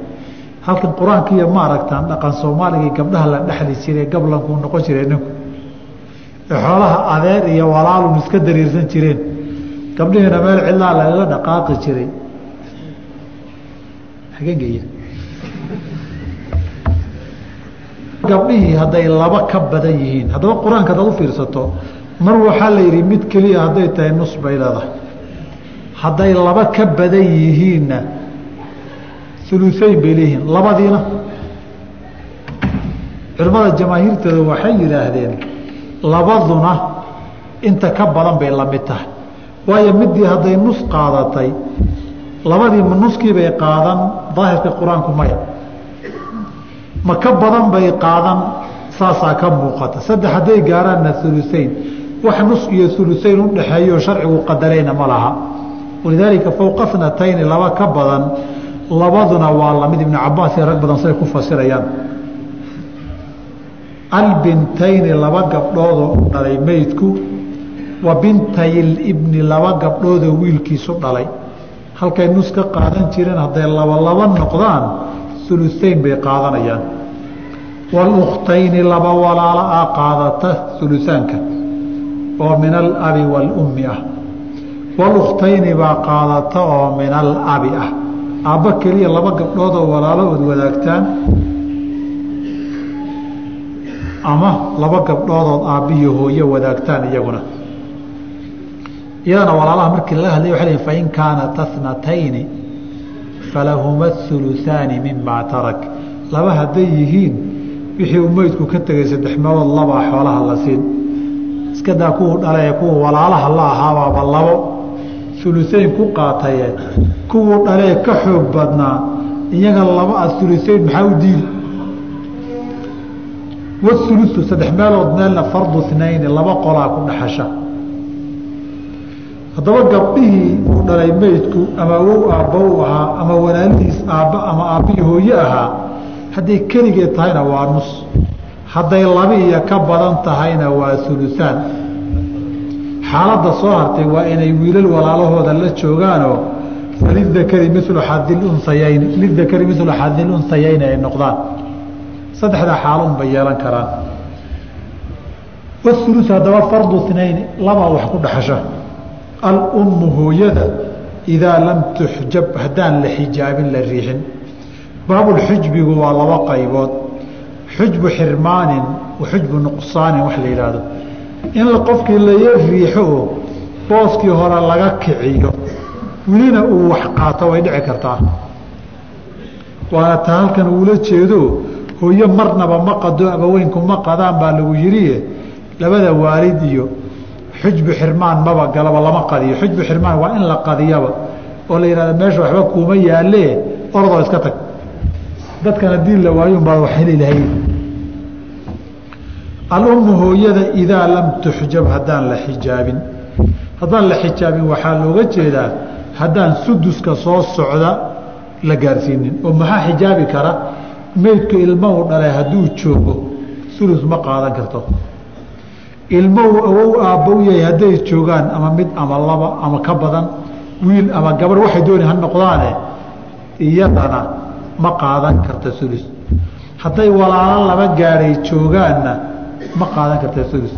Halkan qur-aanka iyo ma aragtaan dhaqan Soomaaliga gabdhaha la dhaxli jiray, gablankuu noqon jiray ninku, xoolaha adeer iyo walaalun iska dariirsan jireen, gabdhihiina meel cidlaa lagaga dhaqaaqi jiray. Xagengeya gabdhihii hadday 2 ka badan yihiin, haddaba qur-aanka hadaad u fiirsato Mar waxaa la yidhi mid keliya hadday tahay nus bay leedahay, hadday laba ka badan yihiinna uluayn bay leeyihiin. Labadiina culimmada jamaahiirtooda waxay yidhaahdeen labaduna inta ka badan bay la mid tahay, waayo midii hadday nus qaadatay labadii nuskii bay qaadan, daahirka qur-aanku maya, ma ka badan bay qaadan, saasaa ka muuqata. Saddex hadday gaaraanna uluayn, wax nus iyo uluayn u dhaxeeyo sharcigu qadarayna ma laha. Walidaalika fowqa thnatayni laba ka badan labaduna waa lamid. Ibnu cabaas iyo rag badan say ku fasirayaan. Albintayni laba gabdhoodoo u dhalay meydku, wa bintayilibni laba gabdhoodoo wiilkiisu dhalay, halkay nus ka qaadan jireen hadday laba laba noqdaan uluayn bay qaadanayaan. Walukhtayni laba walaala a qaadata ulusaanka oo min alabi waalummi ah. Walukhtayni baa qaadata oo min alabi ah. Aabba keliya laba gabdhoodoo walaalo ood wadaagtaan ama laba gabdhoodood aabbiyo hooyo wadaagtaan iyaguna. Iyadana walaalaha markii laga hadlay waxay leeyihin fain kaanat athnatayni falahuma athuluthaani mima tarak. Laba hadday yihiin wixii uu meydku ka tegay saddex meelood labaa xoolaha la siin. Iska daa kuwuu dhalee kuwa walaalaha la ahaabaaba labo uluayn ku qaataye, kuwuu dhalee ka xoog badnaa iyaga laba a uluayn maxaa u diidi? Waulusu saddex meelood meelna fardu ithnayni laba qolaa ku dhaxasha. Haddaba gabdhihii uu dhalay meydku ama awow aabba u ahaa ama walaalihiis aabba ama aabbihii hooye ahaa, hadday keligeed tahayna waa nus, hadday laba iyo ka badan tahayna waa uluaan. Xaaladda soo hartay waa inay wiilal walaalahooda la joogaanoo falidakari milu xadil unsayayni, lidakari milu xadil unsayayni ay noqdaan. Saddexdaa xaalun bay yeelan karaan. Waulu haddaba fardu ithnayni laba wax ku dhaxasha. Alummu hooyada idaa lam tuxjab haddaan la xijaabin la riixin. Baabulxujbigu waa laba qaybood, xujbu xirmaanin wa xujbu nuqsaanin wax la yidhaahdo. In qofkii laya riixo oo booskii hore laga kiciyo welina uu wax qaato way dhici kartaa. Waana ta halkan uula jeedo hooyo marnaba ma qado abaweynku ma qadaan baa lagu yidhiye, labada waalid iyo xujbu xirmaan maba galaba, lama qadiyo. Xujbu xirmaan waa in la qadiyaba oo la yidhahdo meesha waxba kuuma yaalee orodoo iska tag, dadkan haddii la waayo unbaad wax heli lahayd. Alummu hooyada idaa lam tuxjab haddaan la xijaabin. Haddaan la xijaabin waxaa looga jeedaa haddaan suduska soo socda la gaarsiinin. Oo maxaa xijaabi kara? Meydku ilmo uu dhalay hadduu joogo sulus ma qaadan karto. Ilmo uu awow aabbow yahay hadday joogaan ama mid ama laba ama ka badan, wiil ama gabarh waxay dooni ha noqdaane, iyadana ma qaadan karto sulus. Hadday walaalo laba gaadhay joogaanna ma qaadan karta sulus.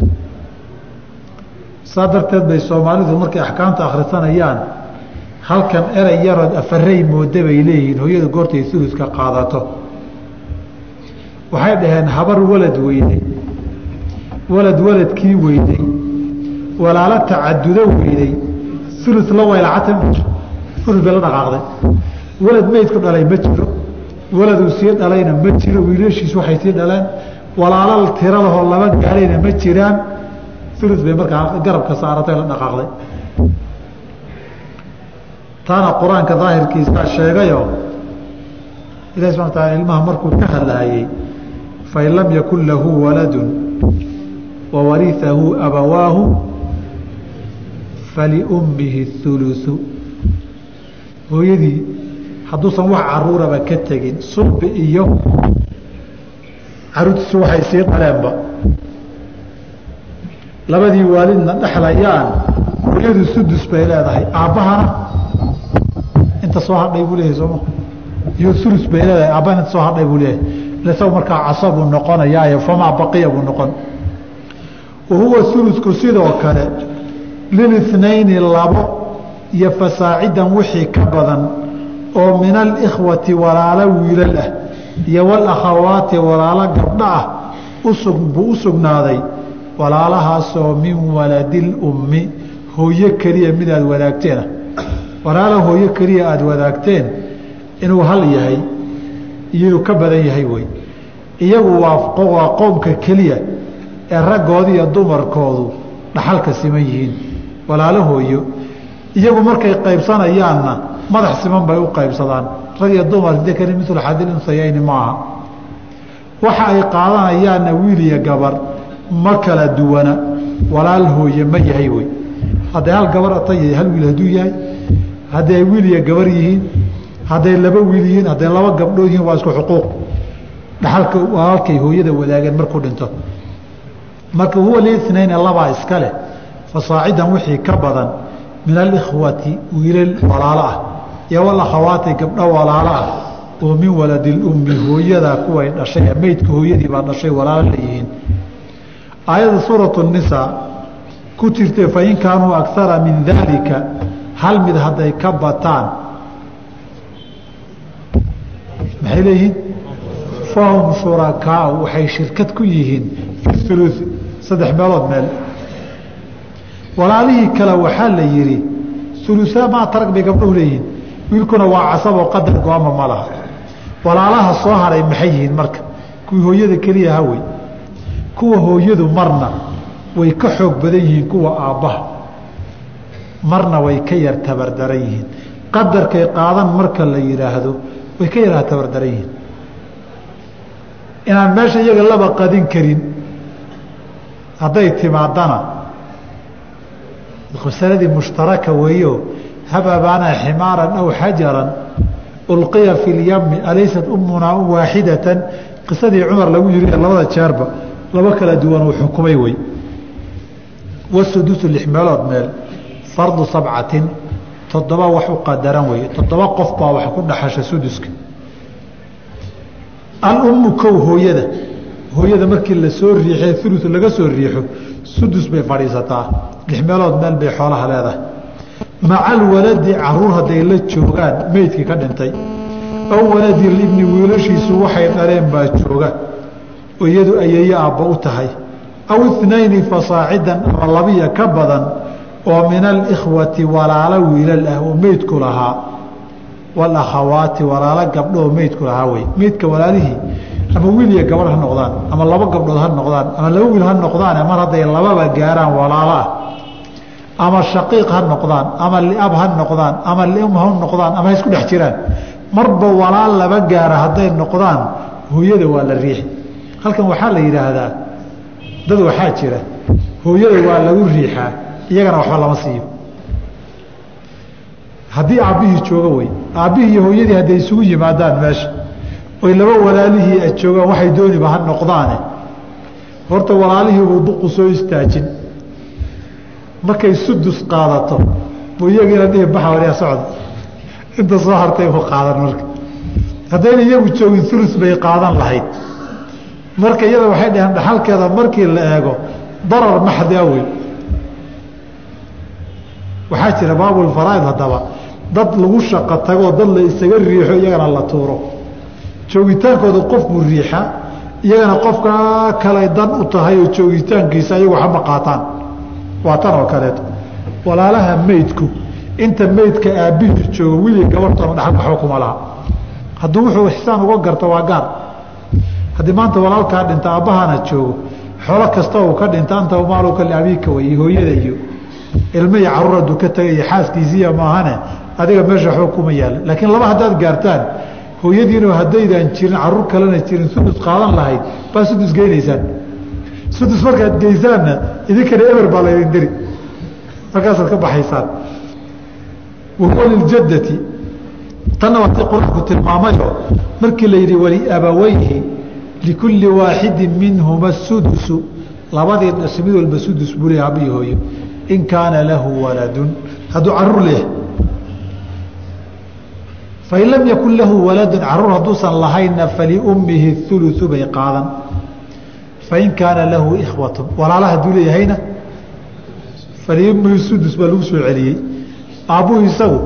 Saa darteed bay soomaalidu markay axkaamta akhrisanayaan halkan erey yarood afarey mooda bay leeyihiin hooyada goortay suluska qaadato. Waxay dhaheen habar walad weyday, walad waladkii weyday, walaalo tacadudo weyday, sulus la waylacata, sulus bay la dhaqaaqday. Walad meydku dhalay ma jiro, waladuu sii dhalayna ma jiro, wiilashiisu waxay sii dhaleen, walaalo tiradahoo laba gaarayna ma jiraan, sulus bay markaa garabka saaratay la dhaqaaqday. Taana qur-aanka daahirkiisaa sheegayo ilahi subxana wataala ilmaha markuu ka hadlahayey fain lam yakun lahu waladun wawarihahu abawaahu faliummihi hulusu. Hooyadii hadduusan wax caruuraba ka tegin, sulbi iyo caruurtiisu waxay sii dhaleenba, labadii waalidna dhexlayaan, hooyadu sudus bay leedahay, aabbahana inta soo hadhay buu leeyahay sooma, iyo sulus bay leedahay, aabbahana inta soo hadhay buu leeyahay. Isagu markaa casabuu noqonayaayo famaa baqiya buu noqon. Wa huwa sulusku sidoo kale lilithnayni labo iyo fasaacidan wixii ka badan oo min alikhwati walaalo wiilal ah iyo walakhawaati walaalo gabdho ah buu u sugnaaday. Walaalahaasoo min waladil ummi, hooyo keliya mid aad wadaagteena, walaala hooyo keliya aada wadaagteen inuu hal yahay iyo inuu ka badan yahay wey. Iyagu waa qoomka keliya ee raggooda iyo dumarkoodu dhaxalka siman yihiin. Walaalo hooyo iyagu markay qaybsanayaanna madax siman bay u qaybsadaan, rag iyo dumar dakari mithlu xadil unsayayni maaha. Waxa ay qaadanayaanna wiil iyo gabar ma kala duwana. Walaal hooye ma yahay wey. Hadday hal gabar ata hal wiil hadduu yahay, hadday ay wiil iyo gabar yihiin, hadday laba wiil yihiin, hadday laba gabdhood yihiin, waa isku xuquuq dhaxalka walaalkay hooyada wadaageen markuu dhinto. Marka huwa liithnayni, labaa iska leh, fasaacidan wixii ka badan min alikhwati, wiilal walaalo ah iyo walakhawaati, gabdho walaalo ah oo min waladil ummi, hooyada kuway dhashay, meydka hooyadii baa dhashay walaalo leeyihiin. Aayadda suuratu nisaa ku jirtay, fain kaanuu akara min daalika, hal mid hadday ka bataan maxay leeyihiin? Fahum shurakaau, waxay shirkad ku yihiin fi thuluthi, saddex meelood meel. Walaalihii kale waxaa la yihi ulusaa maa tarag bay gabdhuhu leeyihiin, wiilkuna waa casaboo qadar go-ama ma laha. Walaalaha soo haray maxay yihiin marka? Kuwii hooyada keliya hawey. Kuwa hooyadu marna way ka xoog badan yihiin kuwa aabbaha, marna way ka yar tabardaran yihiin. Qadarkay qaadan marka la yidhaahdo way ka yar tabardaran yihiin. Inaan meesha iyaga laba qadin karin hadday timaadana masaladii mushtaraka weeyo, hab abaana ximaaran aw xajaran ulqiya fi lyami alaysat ummunaa waaxidatan, qisadii Cumar lagu yiri labada jeerba laba kala duwan uu xukumay wey. Wasudusu, lix meelood meel, fardu sabcatin, toddoba wax u qadaran wey. Toddoba qof baa wax ku dhaxasha suduska. Alummu kow, hooyada. Hooyada markii lasoo riixee ulu laga soo riixo, sudus bay fadhiisataa, lix meelood meel bay xoolaha leedahay. Maca alwaladi, caruur hadday la joogaan meydkii ka dhintay, aw waladi libni, wiilashiisu waxay dhaleen baa jooga oo iyadu ayeeye aabba u tahay, aw itnayni fasaacidan, ama labiya ka badan oo min alikhwati, walaalo wiilal ah oo meydku lahaa, walakhawaati, walaalo gabdho oo meydku lahaa wey. Meydka walaalihii ama wiil iyo gabadh ha noqdaan, ama laba gabdhood ha noqdaan, ama laba wiil ha noqdaane, mar hadday lababa gaaraan walaalo ah, ama shaqiiq ha noqdaan, ama liab ha noqdaan, ama lium ha noqdaan, ama ha isku dhex jiraan, marba walaal laba gaara hadday noqdaan hooyada waa la riixi. Halkan waxaa la yidhaahdaa dad waxaa jira hooyada waa lagu riixaa, iyagana waxba lama siiyo haddii aabbihii jooga wey. Aabbihii iyo hooyadii hadday isugu yimaadaan meesha oy laba walaalihii a joogaan, waxay dooniba ha noqdaane, horta walaalihii buu duqu soo istaajin. Markay sudus qaadato buu iyagiina dhihi baxa waryaa socda, inta soo hartay buu qaadan. Marka haddayna iyagu joogin ulus bay qaadan lahayd. Marka iyada waxay dhaheen dhaxalkeeda markii la eego darar maxdaa wey. Waxaa jira baabulfaraa'id haddaba dad lagu shaqo tagoo dad la isaga riixo, iyagana la tuuro. Joogitaankooda qof buu riixaa, iyagana qofkaa kalay dan u tahay oo joogitaankiisa iyagu waxba ma qaataan. Waa tan oo kaleeto walaalaha meydku inta meydka aabbihii joogo wiilii gabartoona dhaxalka waxba kuma laha. Hadduu wuxuu ixsaan uga garto waa gaar. Haddii maanta walaalkaa dhinta aabbahana joogo, xoolo kasta uu ka dhinta anta maaluka liabiika wey, hooyada iyo ilmo iyo caruur hadduu ka tagay iyo xaaskiisiiya maahane, adiga meesha waxba kuma yaala. Laakiin laba haddaad gaartaan, hooyadiinu haddaydaan jirin, caruur kalena jirin, sudus qaadan lahayd baa sudus geynaysaan. Sudus markaad geysaanna idinkana eber baa laydin diri, markaasaad ka baxaysaan. Wahuwa liljadati, tanna waa tii qur-aanku tilmaamayo markii la yidhi waliabawayhi likulli waaxidin minhuma sudusu, labadii dhashay mid walba sudus buu leeyahay aabbihi hooyo, in kaana lahu waladun, hadduu caruur leeyahay. Fain lam yakun lahu waladun, caruur hadduusan lahaynna, faliummihi ulusu bay qaadan. Fain kaana lahu ikhwatun, walaala hadduu leeyahayna, faliummihi sudus baa lagu soo celiyey. Aabbuhu isagu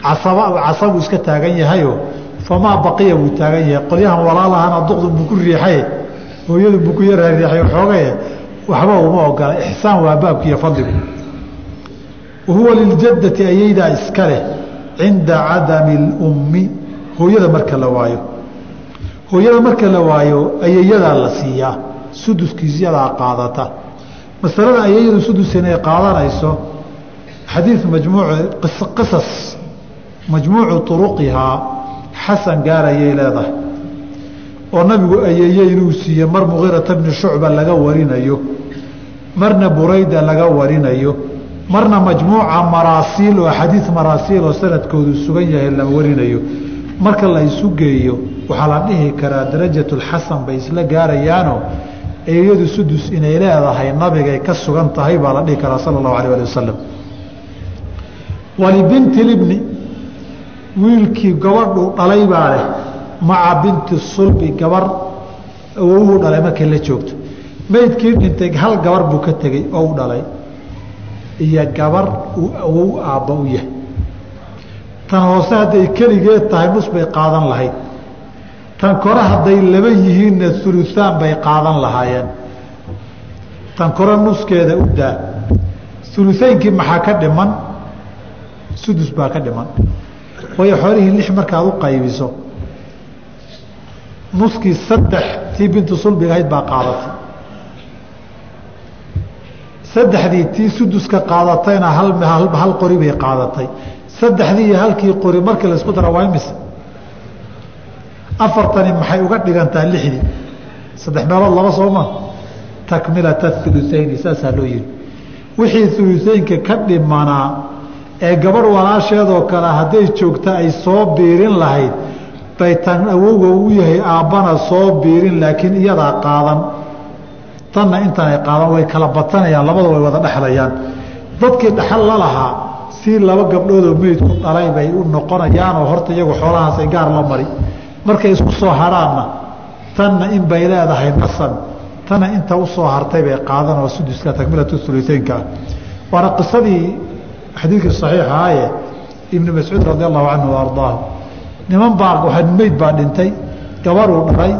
casaba casabuu iska taagan yahayo, famaa baqiya buu taagan yahay. Qolyahan walaalahana duqdun buu ku riixay, hooyadu buu ku yara riixay waxoogaye. Waxba uma ogola. Ixsaan waa baabkiiyo fadligu. Wahuwa liljaddati ayaydaa iska leh cinda cadami اlummi, hooyada marka la waayo. Hooyada marka la waayo ayayadaa la siiyaa, suduskiisyadaa qaadata. Masalada ayayadu sudus inay qaadanayso xadiid majmuuc qisas majmuucu turuqihaa xasan gaarayay leedahay, oo nabigu ayeeye inuu siiye mar Mugiirata bni Shucba laga warinayo, marna Burayda laga warinayo, marna majmuuca maraasiil oo xadiid maraasiil oo sanadkoodu sugan yahay la warinayo. Marka la isu geeyo waxaa la dhihi karaa darajatulxasan bay isla gaarayaano ayeyadu sudus inay leedahay nabigay ka sugan tahay baa la dhihi karaa sala allahu alayh ali wasalam. Walibinti libni, wiilkii gabadhu dhalay baa leh maca binti sulbi, gabar awowuu dhalay markay la joogto. Meydkii dhintay hal gabar buu ka tegey oo u dhalay iyo gabar uu awow aabba u yahay. Tan hoose hadday keligeed tahay nus bay qaadan lahayd, tan kore hadday laba yihiinna uluaan bay qaadan lahaayeen. Tan kore nuskeeda u daa, uluaynkii maxaa ka dhiman? Sudus baa ka dhiman. Waayo xoolihii lix markaad u qaybiso nuskii saddex tii bintu sulbiga ahayd baa qaadatay, saddexdii tii suduska qaadatayna hal qori bay qaadatay. Saddexdii iyo halkii qori markii laisku dara waa imise? Afartani maxay uga dhigantaa lixdii? Saddex meelood laba sooma, takmilata uluayni saasaa loo yihi. Wixii uluaynka ka dhimanaa ee gabadh walaasheedoo kale hadday joogta ay soo biirin lahayd bay tan awowga u yahay aabbana soo biirin, laakiin iyadaa qaadan, tanna intanay qaadan, way kala batanayaan, labada way wada dhexlayaan. Dadkii dhaxal la lahaa si laba gabdhoodoo meydku dhalay bay u noqonayaanoo horta iyagu xoolahaas ay gaar la mari. Markay isku soo haraanna tanna in bay leedahay nasan, tanna inta usoo hartay bay qaadan oo suduska takmilatu uluaynka ah. Waana qisadii xadiidkii saxiixaaye Ibnu Mascuud radi allahu canhu wa ardaahu. Niman baa meyd baa dhintay, gabaruu dhalay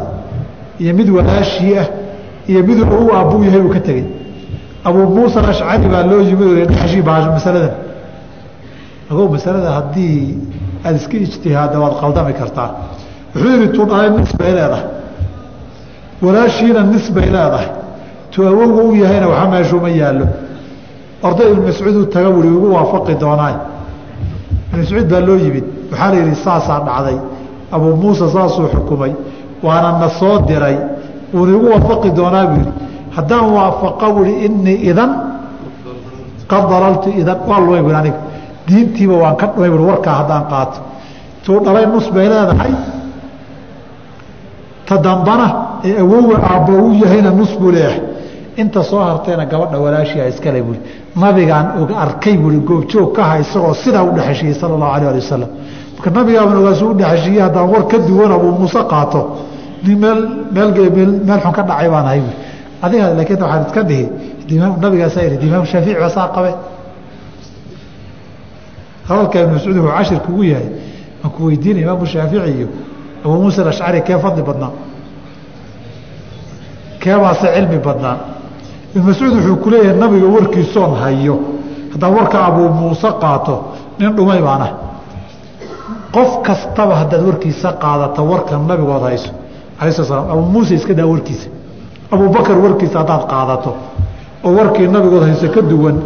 iyo mid walaashii ah iyo mid u aabbu yahay uu ka tegey. Abuu Muusa Ashcari baa loo yimid oo dhexshii baa masaladan. Agow masalada haddii aada iska ijtihaadda waad qaldami kartaa. Wuxuu yihi tuu dhalay nis bay leedahay, walaashiina nis bay leedahay, tuu awowga u yahayna waxa meeshuuma yaallo. Orday Ibnu Mascuud u taga wuri ugu waafaqi doonaa. Ibnu Mascuud baa loo yimid, waxaa la yidhi saasaa dhacday, Abuu Muusa saasuu xukumay, waana na soo diray, wuuna igu waafaqi doonaa buu yidhi. Haddaan waafaqa wuri inii idan qad dalaltu, idan waa lumay bui, aniga diintiiba waan ka dhumay bui warkaa haddaan qaato. Tuu dhalay nus bay leedahay, ta dambana ee awowga aabbo u yahayna nus buu leeyahay, inta soo hartayna gabadha walaashiia iskale buui. Nabigaan og arkay buui goobjoog kaha isagoo sidaa u dhexeshiiyey sala allahu alayh ali wasalam. Marka nabigaaban ogaasuu u dhexeshiiyey, haddaan war ka duwan Abuu Muuse qaato nin meel meel meel xun ka dhacay baan ahay buui. Adiga laakiin waxaad iska dhihi nabigaasaa yidhi imaam Shaafici baa saa qabe. Hadalka Ibnu Mascuud wuxuu cashir kugu yahay, aan ku weydiinay Imaamu Shaafici iyo Abuu Muusa Alashcari kee fadli badnaa, keebaase cilmi badnaa? Ibnu Mascuud wuxuu ku leeyahay nabiga warkiisoon hayo, haddaan warka Abuu Muuse qaato nin dhumay baan ah. Qof kastaba haddaad warkiisa qaadato warka nabigood hayso alai sla slam, Abuu Muuse iska daa warkiisa, Abubakar warkiisa haddaad qaadato oo warkii nabigood hayso ka duwan,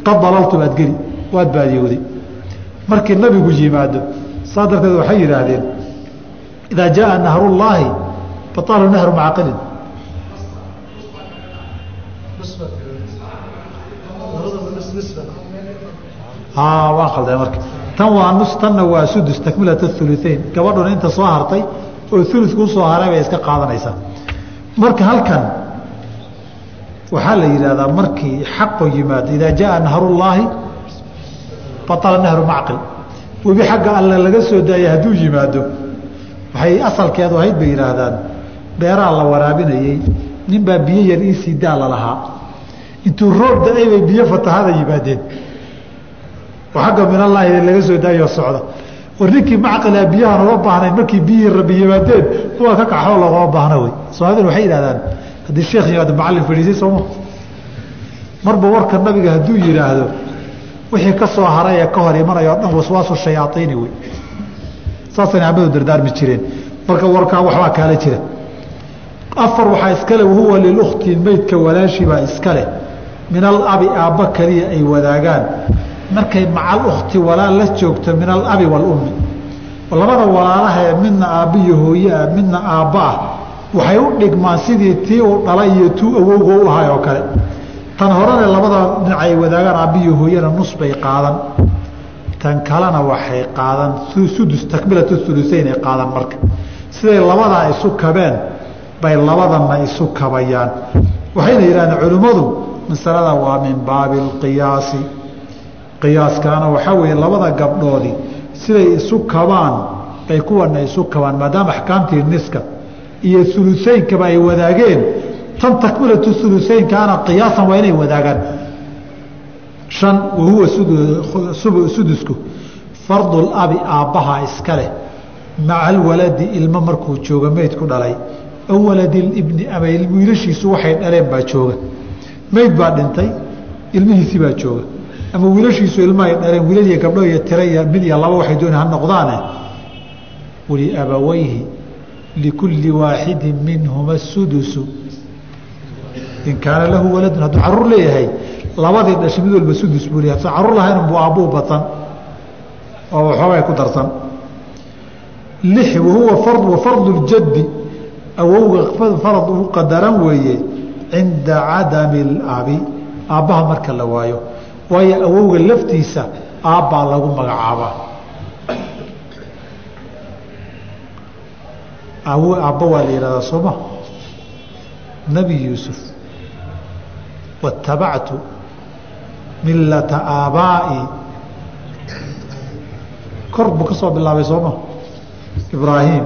qad dalaltu baad geli, waad baadiyowday. Markii nabigu yimaado saa darteed waxay yidhaahdeen idaa jaaa nahrullaahi batala nahru macaqilin. Waan khalday marka, tan waa nus, tanna waa sudus, takmilat uluain. Gabadhuna inta soo hartay oo uludku usoo haray bay iska qaadanaysaa. Marka halkan waxaa la yidhahdaa markii xaqu yimaado idaa jaaa nahrullaahi batala nahru macqil, webi xagga alle laga soo daayay hadduu yimaado, waxay asalkeedu ahayd bay yidhaahdaan beeraa la waraabinayey, nin baa biyo yar iisii daa lalahaa, intuu roob da-ay bay biyo fatahada yimaadeen oo xagga minallaahi laga soo daayoo socda. War ninkii macqilaa biyahan uga baahnayn markii biyihii rabi yimaadeen kuwaa ka kaxoo loogama baahna wey. Soomaaliduna waxay yidhahdaan haddii sheekh yimaado macallin fadhiisay sooma. Marba warka nabiga hadduu yidhaahdo wixii ka soo haray ee ka hor imanaya o dhan waswaasu shayaaiini wey. Saasayna amadu dardaarmi jireen. Marka warkaa waxbaa kaala jira. Afar waxaa iskale wahuwa lilukti meydka walaashibaa iskale min alabi aabba kaliya ay wadaagaan markay macal ukhti walaal la joogto min alabi waalummi. Labada walaalaha ee midna aabbiyo hooye ah midna aabba ah waxay u dhigmaan sidii tii uu dhalay iyo tuu awowga u ahay oo kale. Tan horena labada dhinac ay wadaagaan aabbiyo hooyana nus bay qaadan, tan kalena waxay qaadan sudus, takmilatu thulusayn ay qaadan. Marka siday labadaa isu kabeen bay labadanna isu kabayaan. Waxayna yidhahdeen culimmadu masalada waa min baabi alqiyaasi. Qiyaaskaana waxaa weeye labada gabdhoodii siday isu kabaan bay kuwana isu kabaan, maadaama axkaamtii niska iyo uluseynkaba ay wadaageen, tan takmilatu uluseynkaana qiyaasan waa inay wadaagaan. Shan wahuwa sudusku fardulabi aabbaha iska leh maca alwaladi ilmo markuu jooga meyd ku dhalay, aw waladilibni ama wiilashiisu waxay dhaleen baa jooga. Meyd baa dhintay, ilmihiisii baa jooga, ama wiilashiisu ilmahay dhaleen, wiilal iyo gabdho iyo tira iyo mid iyo laba waxay dooni ha noqdaane. Waliabawayhi likulli waaxidin minhuma sudusu in kaana lahu waladun, hadduu caruur leeyahay labadii dhashay mid walba sudus buu leeyahay. Hadduu caruur lahayn buu aabbuu batan oo waxoogay ku darsan. Lix wahuwa fard wa fardu ljaddi awowga farad uu qadaran weeye cinda cadami alabi, aabbaha marka la waayo, waayo awowga laftiisa aabbaa lagu magacaabaa. Aabba waa la yihahdaa sooma. Nebi Yuusuf watabactu millata aabaa'i, kor buu ka soo bilaabay sooma. Ibraahim,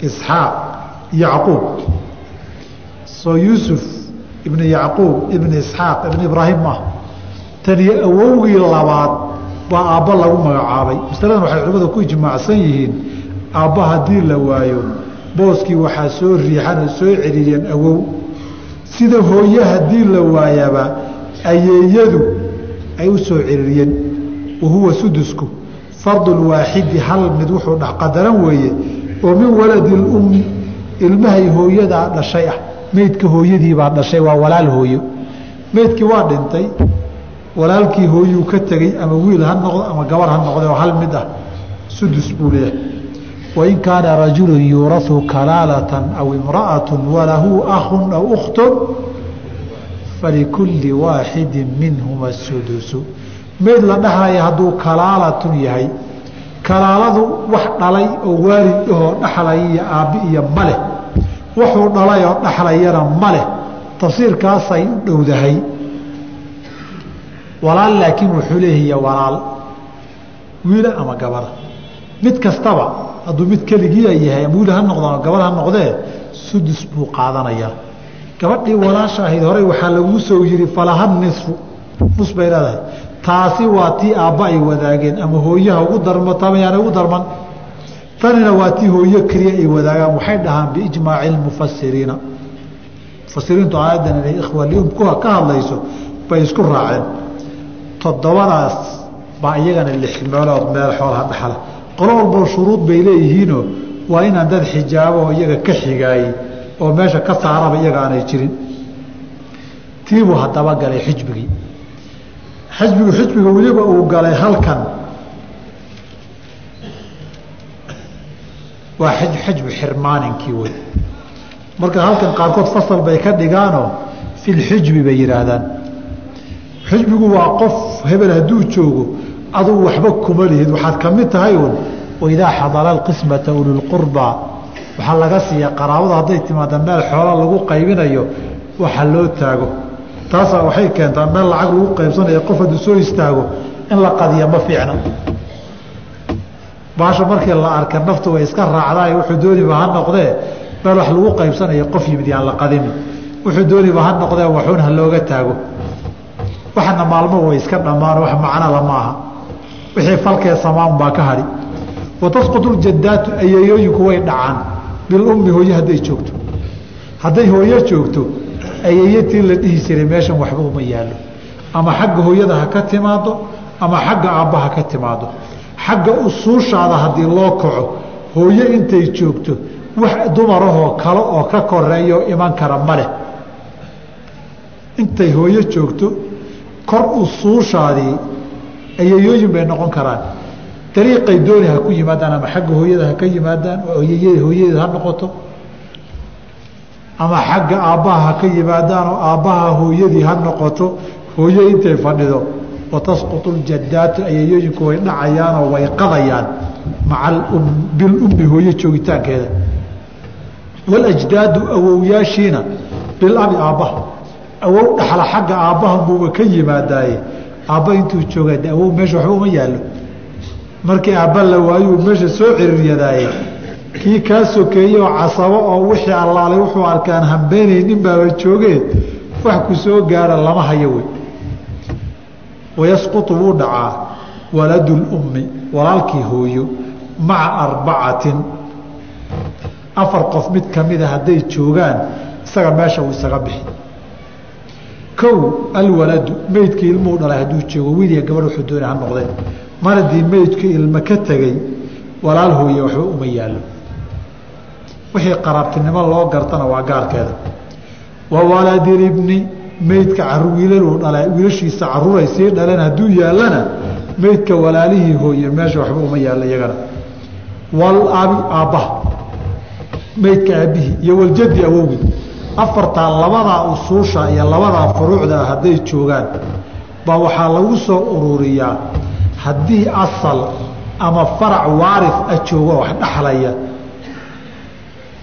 Isxaaq, Yacquub. Soo Yuusuf ibni Yacquub ibni Isxaaq ibni Ibraahim maaha. Taniyo awowgii labaad baa aabba lagu magacaabay. Masaladan waxay culimadu ku ijmaacsan yihiin aabba haddii la waayo booskii waxaa soo riixan oo soo celiyeen awow. Sida hooye haddii la waayaba ayeeyadu ay u soo celiyeen. Wahuwa sudusku fardulwaaxidi hal mid wuxuu dhex qadaran weeye oo min waladi lummi ilmahay hooyadaa dhashay ah. Meydka hooyadiibaa dhashay, waa walaal hooyo. Meydkii waa dhintay, walaalkii hooyuu ka tegey, ama wiil ha noqdo ama gabar ha noqde oo hal mid ah sudus buu leeyahay. Wain kaana rajulu yuurahu kalaalatan aw imra'atu walahu akhun aw ukhtun falikulli waaxidin minhuma sudusu. Meyd la dhexlaya hadduu kalaalatun yahay, kalaaladu wax dhalay oo waalid ahoo dhexlaya iyo aabbi iyo maleh, wuxuu dhalay oo dhexlayana maleh, tafsiirkaasay u dhowdahay. Walaal laakiin wuxuu leeyahay walaal wiila ama gabara, mid kastaba hadduu mid keligiia yahay ama wiil ha noqdo ama gabar ha noqdee sudus buu qaadanayaa. Gabadhii walaasha ahayd horey waxaa laguu soo yiri falaha nisfu, nus bay leedahay. Taasi waa tii aabba ay wadaageen ama hooyaha ugu darmato ama yaana ugu darman. Tanina waa tii hooyo keliya ay wadaagaan. Waxay dhahaan biijmaaci lmufasiriina, mufasiriintu aayaddan inay ikhwa lium ka hadlayso bay isku raaceen. Toddobadaas baa iyagana lix meelood meel xoolaha dhaxla. Qolo walbo shuruud bay leeyihiinoo waa inaan dad xijaabo oo iyaga ka xigaayey oo meesha ka saaraba iyaga aanay jirin. Tiibuu haddaba galay xijbigii. Xijbigu xijbiga weliba uu galay halkan waa xijbu xirmaaninkii wey. Marka halkan qaarkood fasal bay ka dhigaanoo filxijbi bay yidhaahdaan. Xijbigu waa qof hebel hadduu joogo adugu waxba kuma lihid, waxaad ka mid tahay uun. Waidaa xadara alqismata ululqurbaa, waxaa laga siiya qaraabada hadday timaada meel xoola lagu qaybinayo waxa loo taago. Taasaa waxay keentaa meel lacag lagu qaybsanayo qof hadduu soo istaago in la qadiya ma fiicna. Baasha markii la arka naftu way iska raacdaay, wuxuu dooniba ha noqdee meel wax lagu qaybsanayo qof yimid yaan la qadinin, wuxuu dooniba ha noqdee waxuun ha looga taago. Waxana maalmo way iska dhammaan, wax macno lama aha, wixii falkee samaan baa ka hadhi. Wa tasqutu ljadaatu, ayeeyooyinku way dhacaan bilummi hooye hadday joogto. Hadday hooyo joogto Ayeeyatii la dhihi jiray meeshan waxba uma yaallo. Ama xagga hooyada ha ka timaado ama xagga aabba ha ka timaado. Xagga usuushaada haddii loo kaco hooyo intay joogto wax dumarahoo kale oo ka koreeyo iman kara ma leh. Intay hooyo joogto kor usuushaadii ayeeyooyin bay noqon karaan. Dariiqay dooni ha ku yimaadaan ama xagga hooyada ha ka yimaadaan oo hooyadeed ha noqoto ama xagga aabbaha ha ka yimaadaan oo aabbaha hooyadii ha noqoto. Hooyo intay fadhido watasqutu ljadaatu ayeeyooyinku way dhacayaanoo way qadayaan maca bilummi hooyo joogitaankeeda. Walajdaadu awowyaashiina bilabi aabbaha awow dhaxla xagga aabbaha buuba ka yimaadaaye aabba intuu joogaa de awow meesha waxba uma yaallo. Markii aabba la waayuu meesha soo ciriiryadaaye kii kaa sokeeye oo casabo oo wixii allaalay wuxuu arkaan hambeynaynin baaba joogee wax ku soo gaara lama hayo wey. Wayasqutu wuu dhacaa waladu lummi walaalkii hooyo maca arbacatin afar qof mid kamida hadday joogaan isaga meesha uu isaga bixi. Kow alwaladu meydkii ilmuhu dhalay hadduu joogo wiil iyo gabadh wuxuu doonay ha noqdeen. Mar haddii meydku ilmo ka tegey walaal hooye waxba uma yaallo. Wixii qaraabtinimo loo gartana waa gaarkeeda. Wa waladilibni meydka wiilaluu dhalay wiilashiisa caruuray sii dhaleen hadduu yaallana meydka walaalihii hooye meesha waxba uma yaallo iyagana. Walabi aabbaha meydka aabbihii iyo waljaddi awowgii afartaa labadaa usuusha iyo labadaa furuucda hadday joogaan baa waxaa lagu soo ururiyaa haddii asal ama farac waarif ah joogo wax dhaxlaya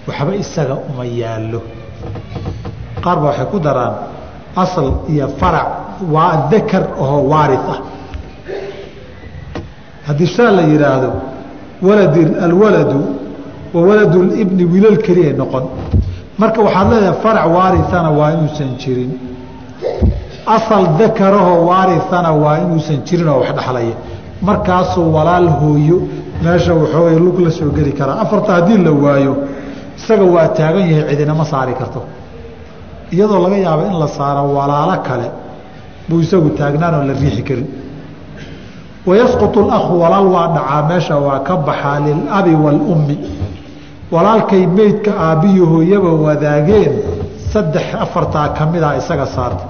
waxba isaga uma yaallo. Qaar ba waxay ku daraan asal iyo farac waa dakar oo waarif ah. Haddii saa la yidhaahdo walad alwaladu wa waladu libni wiilal keliya noqon. Marka waxaad leedahay farac waarithana waa inuusan jirin, asal dakarahoo waarithana waa inuusan jirin oo wax dhaxlaya. Markaasuu walaal hooyo meesha waxoogay lug la soo geli karaa. Afarta haddii la waayo isaga waa taagan yahay cidinama saari karto. Iyadoo laga yaabo in la saaro walaalo kale buu isagu taagnaan oo la riixi karin. Wayasqutu alakhu walaal waa dhacaa meesha waa ka baxaa lilabi waalummi. Walaalkay meydka aabbiyo hooyaba wadaageen saddex afartaa ka mid ah isaga saarta.